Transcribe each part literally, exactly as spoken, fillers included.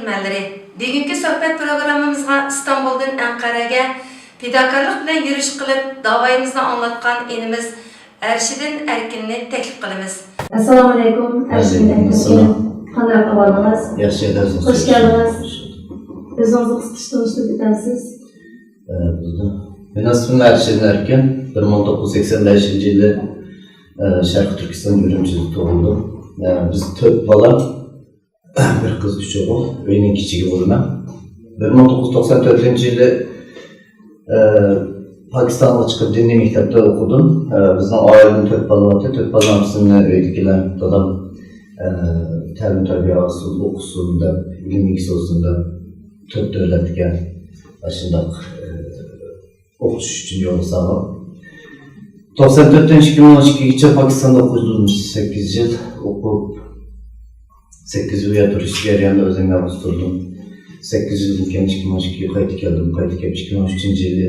مەنلىرى. بۈگۈنكى سۆھبەت پروگراممىمىزغا ئىستانبۇلدىن ئەنقەرەگە پىداكارلىق بىلەن يۈرۈش قىلىپ، داۋايىمىزنى ئاڭلاتقان ئىنىمىز ئەرشىدىن ئەركىننى تەكلىپ قىلىمىز. ئەسسالامۇ ئەلەيكۇم، ئەرشىدىن ئەركىن. قانداق ئەھۋالىڭىز؟ ياخشى، خۇش كەلدىڭىز. ئۆزىڭىزنى قىسقىچە تونۇشتۇرۇپ ئۆتەمسىز؟ مېنىڭ ئىسمىم ئەرشىدىن ئەركىن. بىر مىڭ توققۇز يۈز سەكسەن بەشىنچى يىلى، ئە، شەرقىي تۈركىستان ئۈرۈمچىدە تۇغۇلدۇم. ئە، بىز تۆت بالا، بىر قىز، ئۈچ ئوغۇل. ئۆينىڭ كىچىكى بولىمەن. بىر مىڭ توققۇز يۈز توقسان تۆتىنچى يىلى، ئە، پاكىستانغا چىقىپ دىنىي مەكتەپتە ئوقۇدۇم. ئە، بىزنىڭ ئائىلىدىن تۆت بالا بار ئىدى. تۆت بالىنىڭ ھەممىسىنى ئۆيدىكىلەر، دادام، ئە، تەلىم تەربىيە ئالسۇن، ئوقۇسۇن دەپ، ئىلىم ئىگىسى بولسۇن دەپ، تۆت دۆلەتكە ئاشۇنداق، ئە، ئوقۇتۇش ئۈچۈن يولغا سالغان. توقسان تۆتتىن ئىككى مىڭ ئون ئىككىگىچە پاكىستاندا ئوقۇدۇم. سەككىز يىل ئوقۇپ، سەككىز يىل ئۇ يەردە تۇرۇش جەريانىدا ئۆزۈمگە ئۇقتۇردۇم. سەككىز يىلدىن كېيىن ئىككى مىڭ ئون ئىككىگە قايتىپ كەلدىم. قايتىپ كېلىپ ئىككى مىڭ ئون ئۈچىنچى يىلى،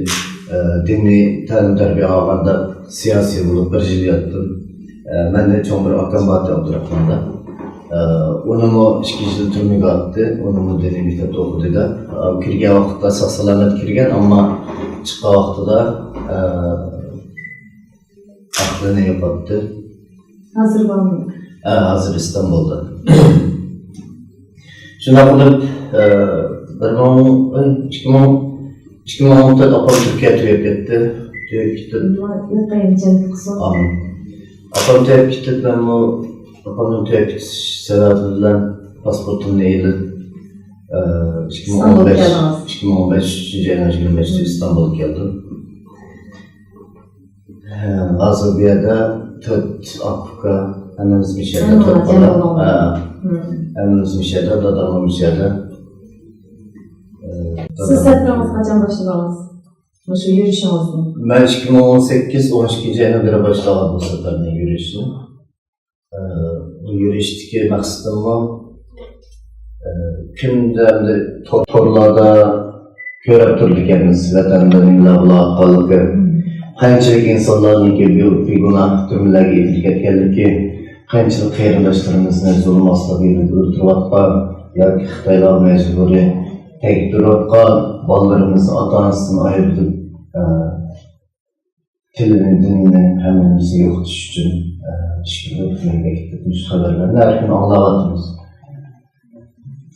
ئە، دىنىي تەلىم تەربىيە ئالغاندا سىياسىي بولۇپ بىر يىل ياتتىم. ئە، مەندىن چوڭ بىر ئاكام بار ئىدى ئابدۇراخماندا. ئە، ئۇنىمۇ ئىككى يىل تۈرمىگە ئاتتى. ئۇنىمۇ دىنىي مەكتەپتە ئوقۇدى-دە. ئە، كىرگەن ۋاقىتتا ساق-سالامەت كىرگەن، ئەمما چىققان ۋاقتىدا، ئە، ئەقلىنى يوقاتتى. ھازىر بارمۇ؟ ئە، ھازىر ئىستانبۇلدا. شۇنداق قىلىپ، ئە، بىر مىڭ، ئىككى مىڭ، ئىككى مىڭ ئون تۆت ئاپام تۈركىيە تۈگەپ كەتتى. تۈگەپ كېتىپ، ئاللا ياقىيىنى جەننەت قىلسۇن. ئامىن. ئاپام تۈگەپ كېتىپ، مەنمۇ ئاپامنىڭ تۈگەپ كېتىش سەۋەبى بىلەن پاسپورتۇمنى ئېلىپ، ئە، ئىككى مىڭ ئون بەش، ئىستانبۇلغا كەلدىڭىز. ئىككى مىڭ ئون بەش ئۈچىنچى ئاينىڭ يىگىرمە بەشىدە ئىستانبۇلغا كەلدىم. ھە، ھازىر بۇ يەردە تۆت ئاكا-ئۇكا، ھەممىمىز مۇشۇ يەردە، ھە، تۆت بالا. ھە. ھەممىمىز مۇشۇ يەردە، داداممۇ مۇشۇ يەردە. سىز سەپىرىڭىزنى قاچان باشلىدىڭىز؟ مۇشۇ يۈرۈشىڭىزنى؟ مەن ئىككى مىڭ ئون سەككىز، ئون ئىككىنچى ئاينىڭ بىرى باشلىغان بۇ سەپەرنى، يۈرۈشنى. ئە، بۇ يۈرۈشتىكى مەقسىتىممۇ، ئە، كۈندە ئەمدى تور-، تورلاردا كۆرۈپ تۇرىدىكەنمىز، ۋەتەندە نېمىلەر بولۇۋاتقانلىقى، قانچىلىك ئىنسانلارنىڭكى بىگۇناھ تۈرمىلەرگە ئېتىلىپ كەتكەنلىكى، قانچىلىك قېرىنداشلىرىمىزنى زۇلۇم ئاستىدا ئۆلتۈرۈۋاتقان ياكى خىتايلارغا مەجبۇرىي تەگدۈرۈۋاتقان بالىلىرىمىزنى ئاتا-ئانىسىدىن ئايرىلىپ، ئە، تىلىنى، دىنىنى ھەممىمىزگە يوقىتىش ئۈچۈن، ئە، ئىش بېرىپ، مۇشۇ خەۋەرلەرنى ھەر كۈنى ئاڭلاۋاتىمىز.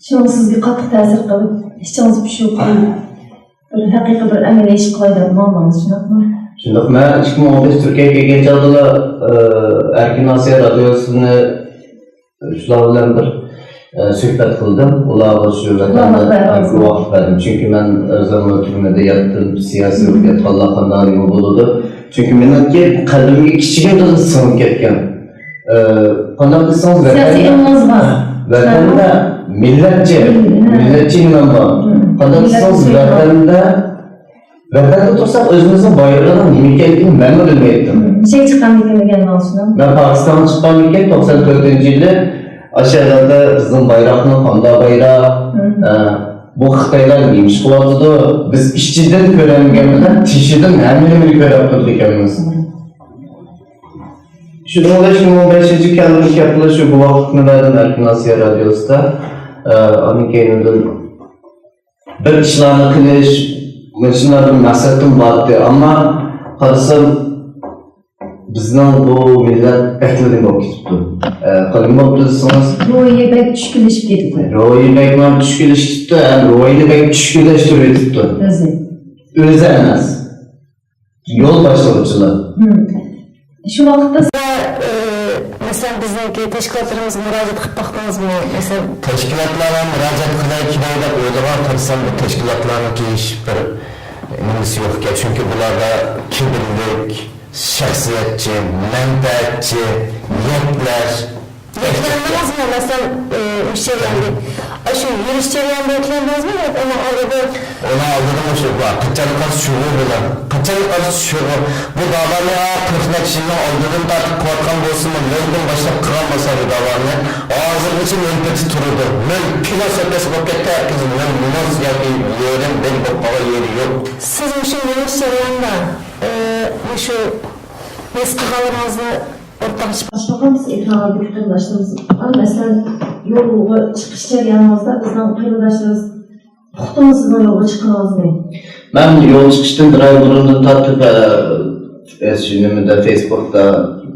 شۇنىڭ سىزگە قاتتىق تەسىر قىلىپ، ئىچىڭىز پۇشۇپ، بىر ھەقىقىي بىر ئەمەلىي ئىش قىلاي دەپ ماڭدىڭىز، شۇنداقمۇ؟ شۇنداق، مەن ئىككى مىڭ ئون بەش تۈركىيەگە كەلگەن چاغدىلا، ئە، ئەركىن ئاسىيا رادىيوسىنى شۇلار بىلەن بىر، ئە، سۆھبەت قىلدىم. ئۇلارغا شۇ ۋەتەندە گۇۋاھلىق بەردىم. چۈنكى مەن ئۆزۈممۇ تۈرمىدە ياتتىم، سىياسىي ۋەزىيەت قانداق قانداق نېمە بولىدۇ. چۈنكى مېنىڭكى قەلبىمگە كىچىكىمدىن سىڭىپ كەتكەن. ئە، قانداق دېسىڭىز، سىياسىي ۋەتەندە، ئىلمىڭىز بار. ۋەتەندە مىللەتچى، مىللەتچى نېمەم بار. قانداق دېسىڭىز، ۋەتەندە ۋەتەندە تۇرساق، ئۆزىمىزنىڭ بايرىقىنىڭ نېمە ئىكەنلىكىنى مەنمۇ بىلمەيتتىم. نېچە چىققانمىكىن دېگەن ماڭا شۇنى. مەن پاكىستانغا چىققاندىن كېيىن، توقسان تۆتىنچى يىلى ئاشۇ يەرلەردە بىزنىڭ بايراقنىڭ قانداق بايراق، ئە، بۇ خىتايلار نېمە ئىش قىلىۋاتىدۇ؟ بىز ئىچىدىن كۆرەلمىگەن بىلەن تېشىدىن ھەممە نېمىنى كۆرۈپ تۇرىدىكەنمىز. شۇنىڭ بىلەن ئىككى مىڭ ئون بەشىنچى كەلدىم، كەپلا شۇ گۇۋاھلىقنى بەردىم ئەركىن ئاسىيا رادىيوسىدا. ئە، ئاندىن كېيىن بىر ئىشلارنى قىلىش، مۇشۇنداق بىر مەقسەتىم بارتى. ئەمما قارىسام، بىزنىڭ بۇ مىللەت بەكلا نېمە بولۇپ كېتىپتۇ. ئە، نېمە بولۇپتۇ دېسىڭىز، روھى بەك چۈشكۈنلىشىپ كېتىپتۇ. روھى بەكلا چۈشكۈنلىشىپ كېتىپتۇ، ھەم روھىنى بەك چۈشكۈنلەشتۈرۈپ كېتىپتۇ. ئۆزى. ئۆزى ئەمەس. يول باشلىغۇچىلار. شۇ ۋاقىتتا سىز، ئە، مەسىلەن، بىزنىڭكى تەشكىلاتلىرىمىزغا مۇراجىئەت قىلىپ باقتىڭىزمۇ؟ مەسىلەن، تەشكىلاتلارغا مۇراجىئەت قىلاي، كېلەي دەپ ئويلىغان قارىسام، بۇ تەشكىلاتلارنىڭكى ھېچ بىر نېمىسى يوق ئىكەن. چۈنكى بۇلاردا كىبىرلىك، شەخسىيەتچى، مەنپەئەتچى، يەكلەش، يەكلەندىڭىزمۇ، مەسىلەن، ئە، مۇشۇ جەرياندا؟ ئاشۇ يۈرۈش جەريانىدا يەكلەندىڭىزمۇ ياكى ئۇنىڭ ئالدىدا؟ ئۇنىڭ ئالدىدا مۇشۇ بار. قاچان قالسا شۇغۇ بىلەن. قاچان قالسا شۇغۇ. بۇ داۋانى قىرىق نەچچە يىلنىڭ ئالدىدىن تارتىپ قىلىۋاتقان بولسىمۇ، نۆلدىن باشلاپ قىلغان بولسا بۇ داۋانى، ھازىرغىچە نۆل پېتى تۇرىدۇ. نۆل فىلوسوفىيەسى بولۇپ كەتتى، ھەرگىز نۆل مۇناز ياكى يېرىم بىر بولۇپ قالغان يېرى يوق. سىز مۇشۇ يۈرۈش جەريانىدا، ئە، مۇشۇ ھېس قىلغانلىرىڭىزنى ئورتاقلىشىپ، باشقا قانداق ئېكرانلاردىكى قېرىنداشلىرىمىز بار، مەسىلەن، يولغا چىقىش جەريانىڭىزدا بىزنىڭ قېرىنداشلىرىمىز ئۇقتىمۇ سىزنىڭ يولغا چىققىنىڭىزنى؟ مەن يول چىقىشتىن بىر ئاي بۇرۇندىن تارتىپ، ئە، ئە، شۇ نېمىدە، فېيسبۇكتا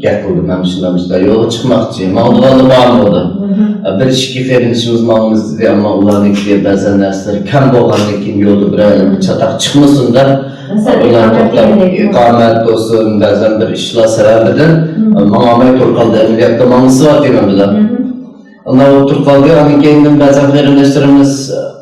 گەپ قىلدىم، مەن مۇشۇنداق، مۇشۇنداق يولغا چىقماقچى، ماڭىدىغانلار بارمۇ دەپ. مم. ئە، بىر ئىككى قېرىندىشىمىز ماڭىمىز دېدى، ئەمما ئۇلارنىڭكى بەزەن نەرسىلىرى كەم بولغاندىن كېيىن يولدا بىرەر مم. چاتاق چىقمىسۇن دەپ، مەسىلەن، ئۇلار ئىقامەت توختاپ، دېگەندەك. ئىقامەت بولسۇن، بەزەن بىر ئىشلار سەۋەبىدىن، مم. ئە، ماڭالماي تۇرۇپ قالدى، ئەمەلىيەتتە ماڭغۇسى بار دېمەن بىلەن. مم. ئانداق بولۇپ تۇرۇپ قالدى. ئاندىن كېيىن بەزەن قېرىنداشلىرىمىز،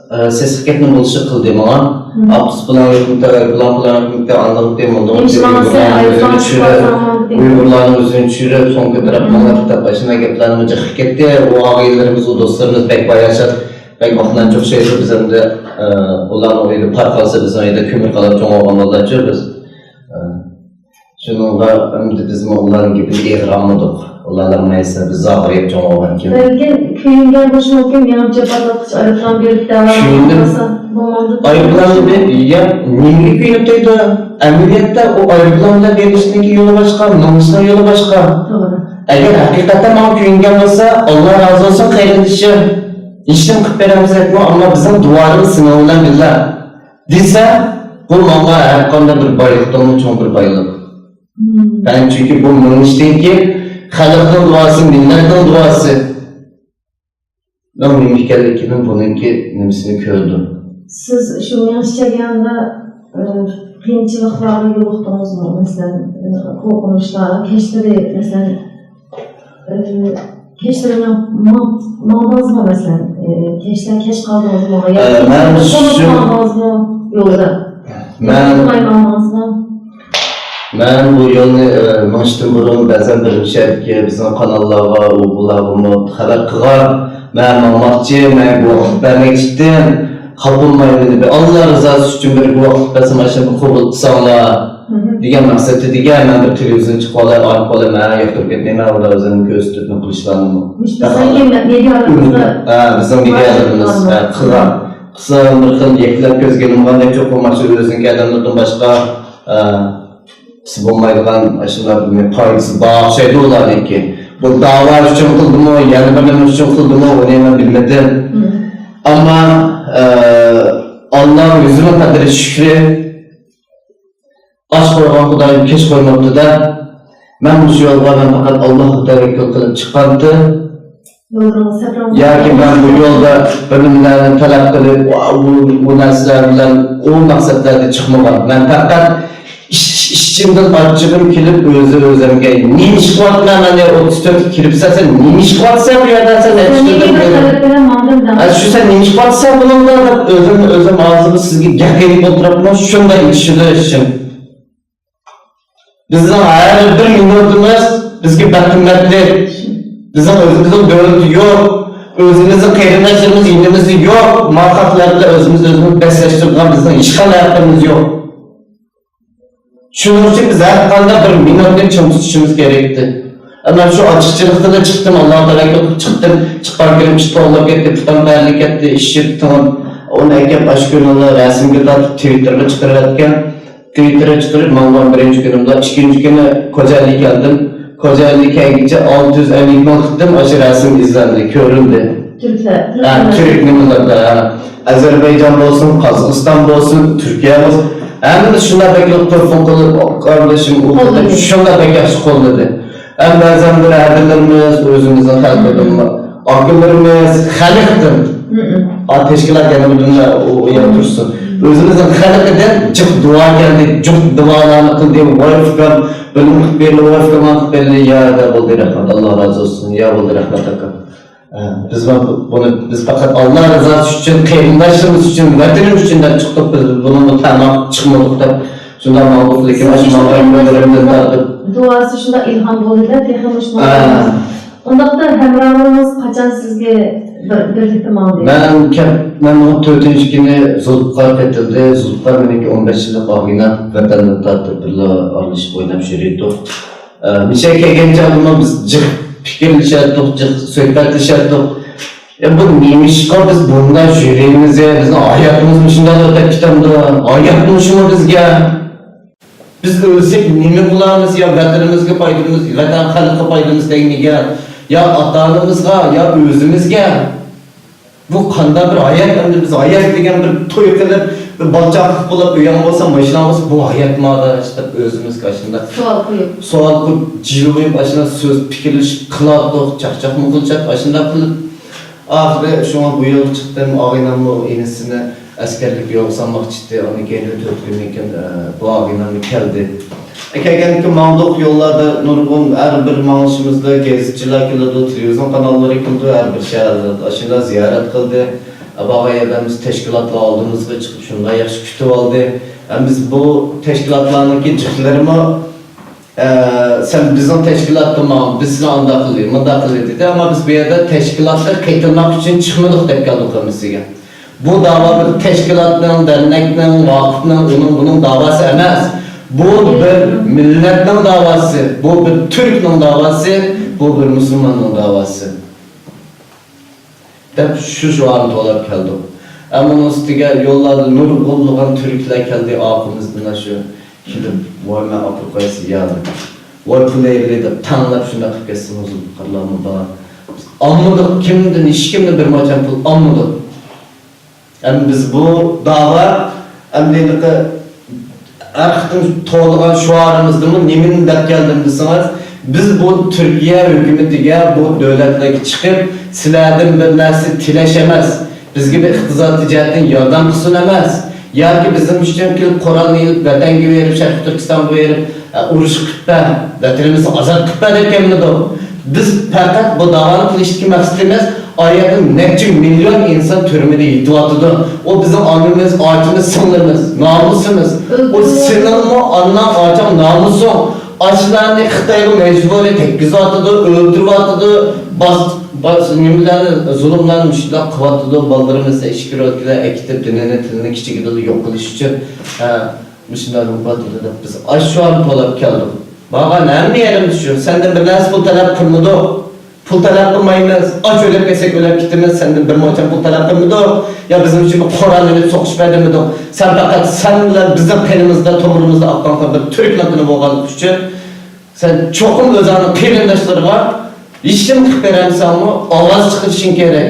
ئە، سېسىق گەپنى بولۇشلۇق قىلدى ماڭا. مم. ئاپتوبۇس پىلان ۋاقىتتا، پىلان، پىلان ۋاقىتتا ئانداق دېدى، مۇنداق دېدى، ئايروپىلاننىڭ ئۆزىنى چۈشۈرۈپ، ئۇيغۇرلارنىڭ ئۆزىنى چۈشۈرۈپ، سوڭ كۆتۈرۈپ ماڭا دەپ ئاشۇنداق گەپلەرنى جىق قىلىپ كەتتى. ئۇ ئاغىنىلىرىمىز، ئۇ دوستلىرىمىز بەك باياشات، بەك ۋاقىتلارنى چوقۇشايدۇ. بىز ئەمدى، ئە، ئۇلارنىڭ ئۆيىدە پار قالسا، بىزنىڭ ئۆيدە كۆمۈر قالاپ چوڭ بولغان بالىلارچۇ بىز. ئە، شۇنىڭغا ئەمدى بىزمۇ ئۇلارنىڭ گېپىنى ئېغىر ئالمىدۇق. ئۇلار ئەڭلىمەيسە، بىز زاغرىيىپ چوڭ بولغانكەن. بەلكىم كۆيۈنگەن بولۇشى مۇمكىن، مېنىڭچە پارتلاتقۇچ ئايروپىلان بېرىپ دەۋالغان كۆيۈندۈم. بولسا بولمامدۇ؟ ئايروپىلان بىلەن، يا، نېمىگە كۆيۈنۈپ تۇرىدۇ؟ ئەمەلىيەتتە ئۇ ئايروپىلان بىلەن بېرىشنىڭكى يولى باشقا، مېڭىشنىڭ يولى باشقا. توغرا. ئەگەر ھەقىقەتەن ماڭا كۆيۈنگەن بولسا، ئاللا رازى بولسۇن قېرىندىشىم. ھېچنېمە قىلىپ بېرەلمىسەكمۇ، ئەمما بىزنىڭ دۇئالىرىمىز سېنىڭ بىلەن بىللە. دېسە، بۇ ماڭا ھەرقانداق بىر بايلىقتىنمۇ چوڭ بىر بايلىق. مم. يەنى چۈنكى بۇ مېڭىشتىن كېيىن خەلقنىڭ دۇئاسى، مىللەتنىڭ دۇئاسى نېمە ئىكەنلىكىنىڭ بۇنىڭكى نېمىسىنى كۆردۈم. سىز شۇ مېڭىش جەريانىدا، ئى، قىيىنچىلىقلارغا يولۇقتىڭىزمۇ؟ مەسىلەن، ئى، قورقۇنچلار، كەچلىرى، مەسىلەن، ئى، كەچلىرى ماڭ-، ماڭدىڭىزمۇ، مەسىلەن، ئى، كەچلەر كەچ قالدىڭىزمۇ؟ ياكى ئە، مەن قونۇپ شۇ قالدىڭىزمۇ يولدا؟ مەن ياكى ئۇخلىماي ماڭدىڭىزمۇ؟ مەن بۇ يولنى، ئە، مېڭىشتىن بۇرۇن بەزەن بىر مۇشۇ يەردىكى بىزنىڭ قاناللارغا، ئۇ بۇلارغىمۇ خەۋەر قىلغان. مەن ماڭماقچى، مەن گۇۋاھلىق بەرمەكچىدىم. خاپا بولماي مېنى بىر ئاللا رىزاسى ئۈچۈن بىر گۇۋاھلىق بەرسەم، ئاشۇنى قوبۇل قىلساڭلار، مھم، دېگەن مەقسەتتە دېگەن. مەن بىر تېلېۋىزور چىقىپ ئالاي، ئاڭلاپ ئالاي، مەن ياقتۇرۇپ كەتمەيمەن، ئۇلار ئۆزلىرىنى كۆرسىتىپ نېمە قىلىشلارنى. مۇشۇ بىزنىڭكى مېدىيالىرىمىزدا، ھە، بىزنىڭ مېدىيالىرىمىز، ھە، قىلغان. قىلسا بىر خىل يەكلەپ كۆزگە ئىلمىغاندەك چوقۇم مانا شۇ ئۆزىنىڭكى ئادەملىرىدىن باشقا، ئە، بولمايدىغان ئاشۇنداق بىر پايدىسى بار ئوخشايدۇ ئۇلارنىڭكى. بۇ داۋا ئۈچۈن قىلدىمۇ، يەنە بىر نېمە ئۈچۈن قىلدىمۇ، ئۇنى مەن بىلمىدىم. مم. ئەمما، ئە، ئاللا يۈزىنىڭ قەدرى شۈكرى، ئاچ قويغان خۇدايىم كەچ قويماپتۇ-دە. مەن مۇشۇ يولغا مەن پەقەت ئاللاھقا تەۋەككۈل قىلىپ چىققانتىم. يولىڭىز سەپىرىڭىز ياكى مەن بۇ يولدا بىر نېمىلەرنى تەلەپ قىلىپ، ۋە ئۇ، ئۇ نەرسىلەر بىلەن، ئۇ مەقسەتلەردە چىقمىغان. مەن پەقەت ئىچ-، ئىچ-، ئىچىمدىن ئاچچىقىم كېلىپ، ئۆزى ئۆزۈمگە، «نېمە ئىش قىلىۋاتىمەن مەن يا ئوتتۇز تۆتكە كىرىپسەن، سەن نېمە ئىش قىلىۋاتىسەن بۇ يەردە، سەن نېمە ئىش قىلىۋاتىسەن بۇنىڭدا؟» دەپ ئۆزۈمنى ئۆزۈم ئاغزىمدا سىزگە گەپ قىلىپ ئولتۇرۇپمۇ، شۇنداق ئىچىدە ئىچىم. بىزنىڭ ھەر بىر مىنۇتىمىز بىزگە بەك قىممەتلىك. بىزنىڭ ئۆزىمىزنىڭ دۆلىتى يوق. ئۆزىمىزنىڭ قېرىنداشلىرىمىز يېنىمىزدا يوق. ماقاقلار بىلەن ئۆزىمىز ئۆزىمىزنى بەسلەشتۈرىدىغان بىزنىڭ ھېچقانداق ھەققىمىز يوق. شۇنىڭ ئۈچۈن بىز ھەر قانداق بىر مىنۇتنى چىڭ تۇتۇشىمىز كېرەكتى. مەن شۇ ئاچچىقچىلىقتىن چىقتىم، ئاللاھۇ تائالاغا چىقتىم. چىققان كۈنۈم ئىش توغلاپ كەتتى، پۇتام تەرلىپ كەتتى، ئىششىپ تىڭىپ، ئۇنى ئەكەپ ئاشۇ كۈنى رەسىمگە تارتىپ تىۋىتتېرغا چىقىرىۋەتكەن. تىۋىتتېرغا چىقىرىپ ماڭغان بىرىنچى كۈنۈمدە، ئىككىنچى كۈنى كوجائىلىگە كەلدىم. كوجائىلىگە كەلگىچە ئالتە يۈز ئەللىك مىڭ قىلدىم، ئاشۇ رەسىم ئىزدەندى، كۆرۈندى. تۈركلەر، ھە، تۈركلەر. تۈرك نېمىلەردە، ھە. ئەزەربەيجان بولسۇن، قازاقىستان بولسۇن، تۈركىيە بولسۇن، ھەممىمىز شۇنداق بەك تېلېفون قىلىپ، قېرىندىشىم، ئۇ قوللىدى. شۇنداق بەك ياخشى قوللىدى. ھەم بەزەن بىر ھەدىلىرىمىز، ئۆزىمىزنىڭ خەلقىدىنمۇ، ئاكىلىرىمىز خەلقتىن، مم. ئا، تەشكىلات يەنە بىر دۇنيا، ئۇ، ئۇ يەر تۇرسۇن. مم. ئۆزىمىزنىڭ خەلقىدىن جىق دۇئا كەلدى، جىق دۇئالارنى قىلدى. ۋاي ئۇكام، بىلىم قىلىپ بېرىلدى، ۋاي ئۇكام، قىلىپ بېرىلدى. يا، يا بولدى، رەھمەت، ئاللا رازى بولسۇن. يا بولدى، رەھمەت، ئاكام. ئە، بىز بۇنى، بىز پەقەت ئاللا رىزاسى ئۈچۈن، قېرىنداشلىرىمىز ئۈچۈن، ۋەتىنىمىز ئۈچۈن دەپ چىقتۇق. بىز بۇنىڭغا تەما چىقمىدۇق دەپ شۇنداق ماڭدۇق. لېكىن ئاشۇ ماڭغان كۈنلىرىمدىن تارتىپ دۇئاسى شۇنداق ئىلھام بولدى-دە، تېخىمۇ شۇنداق. ئە. ئۇنداقتا ھەمراھلىرىڭىز قاچان سىزگە بىر، بىرلىكتە ماڭدى؟ مەن كەپ-، مەن ماڭا تۆتىنچى كۈنى زۇلپىقار قېتىلدى. زۇلپىقار مېنىڭكى ئون بەش يىللىق ئاغىنەم، ۋەتەندىن تارتىپ بىللە ئارىلىشىپ ئويناپ يۈرۈيتتۇق. ئە، مىشە كەلگەن چاغدىمۇ بىز جىق پىكىرلىشەتتۇق، جىق سۆھبەتلىشەتتۇق. يا، بۇ نېمىشقا بىز بۇنداق يۈرىمىز يا؟ بىزنىڭ ھاياتىمىزمۇ شۇنداق ئۆتۈپ كېتەمدۇ؟ ھاياتمۇ شۇمۇ بىزگە؟ بىز ئۆلسەك نېمە قىلارمىز يا؟ ۋەتىنىمىزگە پايدىمىز، ۋەتەن خەلققە پايدىمىز تەگمىگەن. يا ئاتا-ئانىمىزغا، يا ئۆزىمىزگە. بۇ قانداق بىر ھايات؟ ئەمدى بىز ھايات دېگەن بىر توي قىلىپ، بىر بالا-چاقىلىق بولۇپ، ئۆيۈڭ بولسا، ماشىناڭ بولسا، بۇ ھاياتمۇ ئاداش دەپ ئۆزىمىزگە ئاشۇنداق سوئال قويۇپ، سوئال قويۇپ، جىلۋىيىپ، ئاشۇنداق سۆز پىكىرلىشىپ قىلاتتۇق، چاقچاقمۇ قىلىشاتتۇق، ئاشۇنداق قىلىپ. ئاخىرى شۇڭا بۇ يولغا چىقتىم. ئاغىنەممۇ ئىنىسىنى ئەسكەرلىككە يولغا سالماقچى ئىدى. ئاندىن كېيىن تۆت كۈندىن كېيىن، ئە، بۇ ئاغىنەممۇ كەلدى. ئە، كەلگەندىن كېيىن ماڭدۇق يوللاردا نۇرغۇن، ھەر بىر ماڭىشىمىزدا گېزىتچىلەر كېلىدۇ، تېلېۋىزىيون قاناللىرى كېلىدۇ، ھەر بىر شەھەرلەردە ئاشۇنداق زىيارەت قىلدى. ئە، بارغان يەردە بىز تەشكىلاتلار ئالدىمىزغا چىقىپ شۇنداق ياخشى كۈتۈۋالدى. ھەم بىز بۇ تەشكىلاتلارنىڭكى جىقلىرىمۇ ئە، سەن بىزنىڭ تەشكىلاتقا ماڭ، بىز سېنى ئانداق قىلدى، مۇنداق قىلدى دېدى. ئەمما بىز بۇ يەردە تەشكىلاتقا قېتىلماق ئۈچۈن چىقمىدۇق دەپ كەلدۇق ھەممىسىگە. بۇ داۋا بىر تەشكىلاتنىڭ، دەرنەكنىڭ، ۋاقىپنىڭ، ئۇنىڭ، بۇنىڭ داۋاسى ئەمەس. بۇ بىر مىللەتنىڭ داۋاسى، بۇ بىر تۈركنىڭ داۋاسى، بۇ بىر مۇسۇلماننىڭ داۋاسى. دەپ شۇ شوئارنى توۋلاپ كەلدۇق. ئەمما ئۇنىڭ ئۈستىگە يوللاردا نۇرغۇنلىغان تۈركلەر كەلدى ئارقىمىزدىن شۇ كېلىپ، ۋاي مەن ئاپىرىپ قويسا يا دەپ. ۋاي پۇل ئېغىلى دەپ تەڭلەپ شۇنداق قىلىپ كەتسىمىز قارىلارمۇ بار. بىز ئالمىدۇق، كىمدىن، ھېچكىمدىن بىر ماچان پۇل ئالمىدۇق. ئەمدى بىز بۇ داۋا، ئەمدى ھېلىقى ھەر قېتىم توۋلىغان شوئارىمىزدىمۇ نېمىنى دەپ كەلدىم دېسىڭىز، بىز بۇ تۈركىيە ھۆكۈمىتىگە، بۇ دۆلەتلەرگە چىقىپ، سىلەردىن بىر نەرسە تىلەش ئەمەس، بىزگە بىر ئىقتىسادىي جەھەتتىن ياردەم قىلسۇن ئەمەس، ياكى بىزنىڭ ئۈچۈن كېلىپ قورالنى ئېلىپ ۋەتەنگە بېرىپ، شەرقىي تۈركىستانغا بېرىپ، ئە، ئۇرۇش قىلىپ بەر، ۋەتىنىمىزنى ئازاد قىلىپ بەر دەپ كەلمىدۇق. بىز پەقەت بۇ داۋانى قىلىشتىكى مەقسىتىمىز، ئايەتتە نەچچە مىليون ئىنسان تۈرمىدە يېتىۋاتىدۇ. ئۇ بىزنىڭ ئانىمىز، ئاچىمىز، سىڭلىمىز، نامۇسىمىز. ئۇ سېنىڭمۇ ئاناڭ، ئاچاڭ نامۇسۇڭ. ئاشۇلارنى خىتايغا مەجبۇرىي تەگكۈزۈۋاتىدۇ، ئۆلتۈرۈۋاتىدۇ، باس-، باس-، نېمىلەرنى، زۇلۇملارنى مۇشۇنداق قىلىۋاتىدۇ. بالىلىرىمىزنى ئىچكىرى ئۆلكىلەرگە ئەكېتىپ، دىنىنى، تىلىنى كىچىكىدىلا يوق قىلىش ئۈچۈن، ھە، مۇشۇنداق قىلىۋاتىدۇ دەپ بىز ئاشۇ ئارىدا توۋلاپ كەلدۇق. بارغان ھەممە يېرىمىز شۇ. سەندىن بىر نەرسە پۇل تەلەپ قىلمىدۇق. پۇل تەلەپ قىلمايمىز. ئاچ ئۆلۈپ كەتسەك ئۆلۈپ كېتىمىز. سەندىن بىر موچەن پۇل تەلەپ قىلمىدۇق. يا بىزنىڭ ئۈچۈن بىر قورال ئېلىپ سوقۇش بەرمىدۇق. سەن پەقەت سەن بىلەن بىزنىڭ قېنىمىزدا، تومۇرىمىزدا ئاققان قان بىر تۈركنىڭ قېنى بولغانلىقى ئۈچۈن سەن چوقۇم ئۆزۈڭنىڭ قېرىنداشلىرىغا ھېچنېمە قىلىپ بېرەلمىسەڭمۇ ئاۋاز چىقىرىشىڭ كېرەك.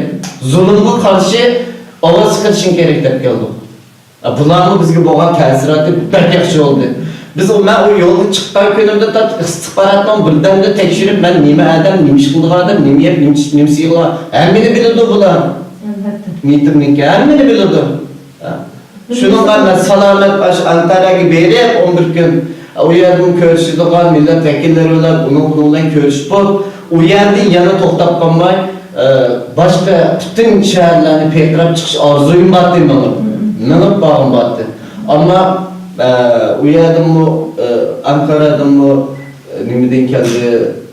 زۇلۇمغا قارشى ئاۋاز چىقىرىشىڭ كېرەك دەپ كەلدۇق. بۇلارمۇ بىزگە بولغان تەسىراتى بەك ياخشى بولدى. بىز ئۇ، مەن ئۇ يولغا چىققان كۈنۈمدىن تارتىپ ئىستىخباراتنىڭ بىردەمدە تەكشۈرۈپ، مەن نېمە ئادەم، نېمە ئىش قىلىدىغان ئادەم، نېمە يەپ، نېمە ئىچىپ، نېمە سېيىدىغان، ھەممىنى بىلىدۇ بۇلار. ئەلۋەتتە. مېيىپنىڭكى ھەممىنى بىلىدۇ. ھە. شۇنىڭغا مەن سالامەت ئاشۇ ئەنقەرەگە بېرىپ، ئون بىر كۈن ئۇ يەردىمۇ كۆرۈشىدىغان مىللەت ۋەكىللىرى بىلەن، ئۇنىڭ، بۇنىڭ بىلەن كۆرۈشۈپ بولۇپ، ئۇ يەردىن يەنە توختاپ قالماي، ئە، باشقا پۈتۈن شەھەرلەرنى پىرقىراپ چىقىش ئارزۇيۇم بارتى مېنىڭ. مېڭىپ بارغۇم بارتى. ئەمما، ئە، ئۇ يەردىمۇ، ئە، ئەنقەرەدىنمۇ، ئە، نېمىدىن كەلدى،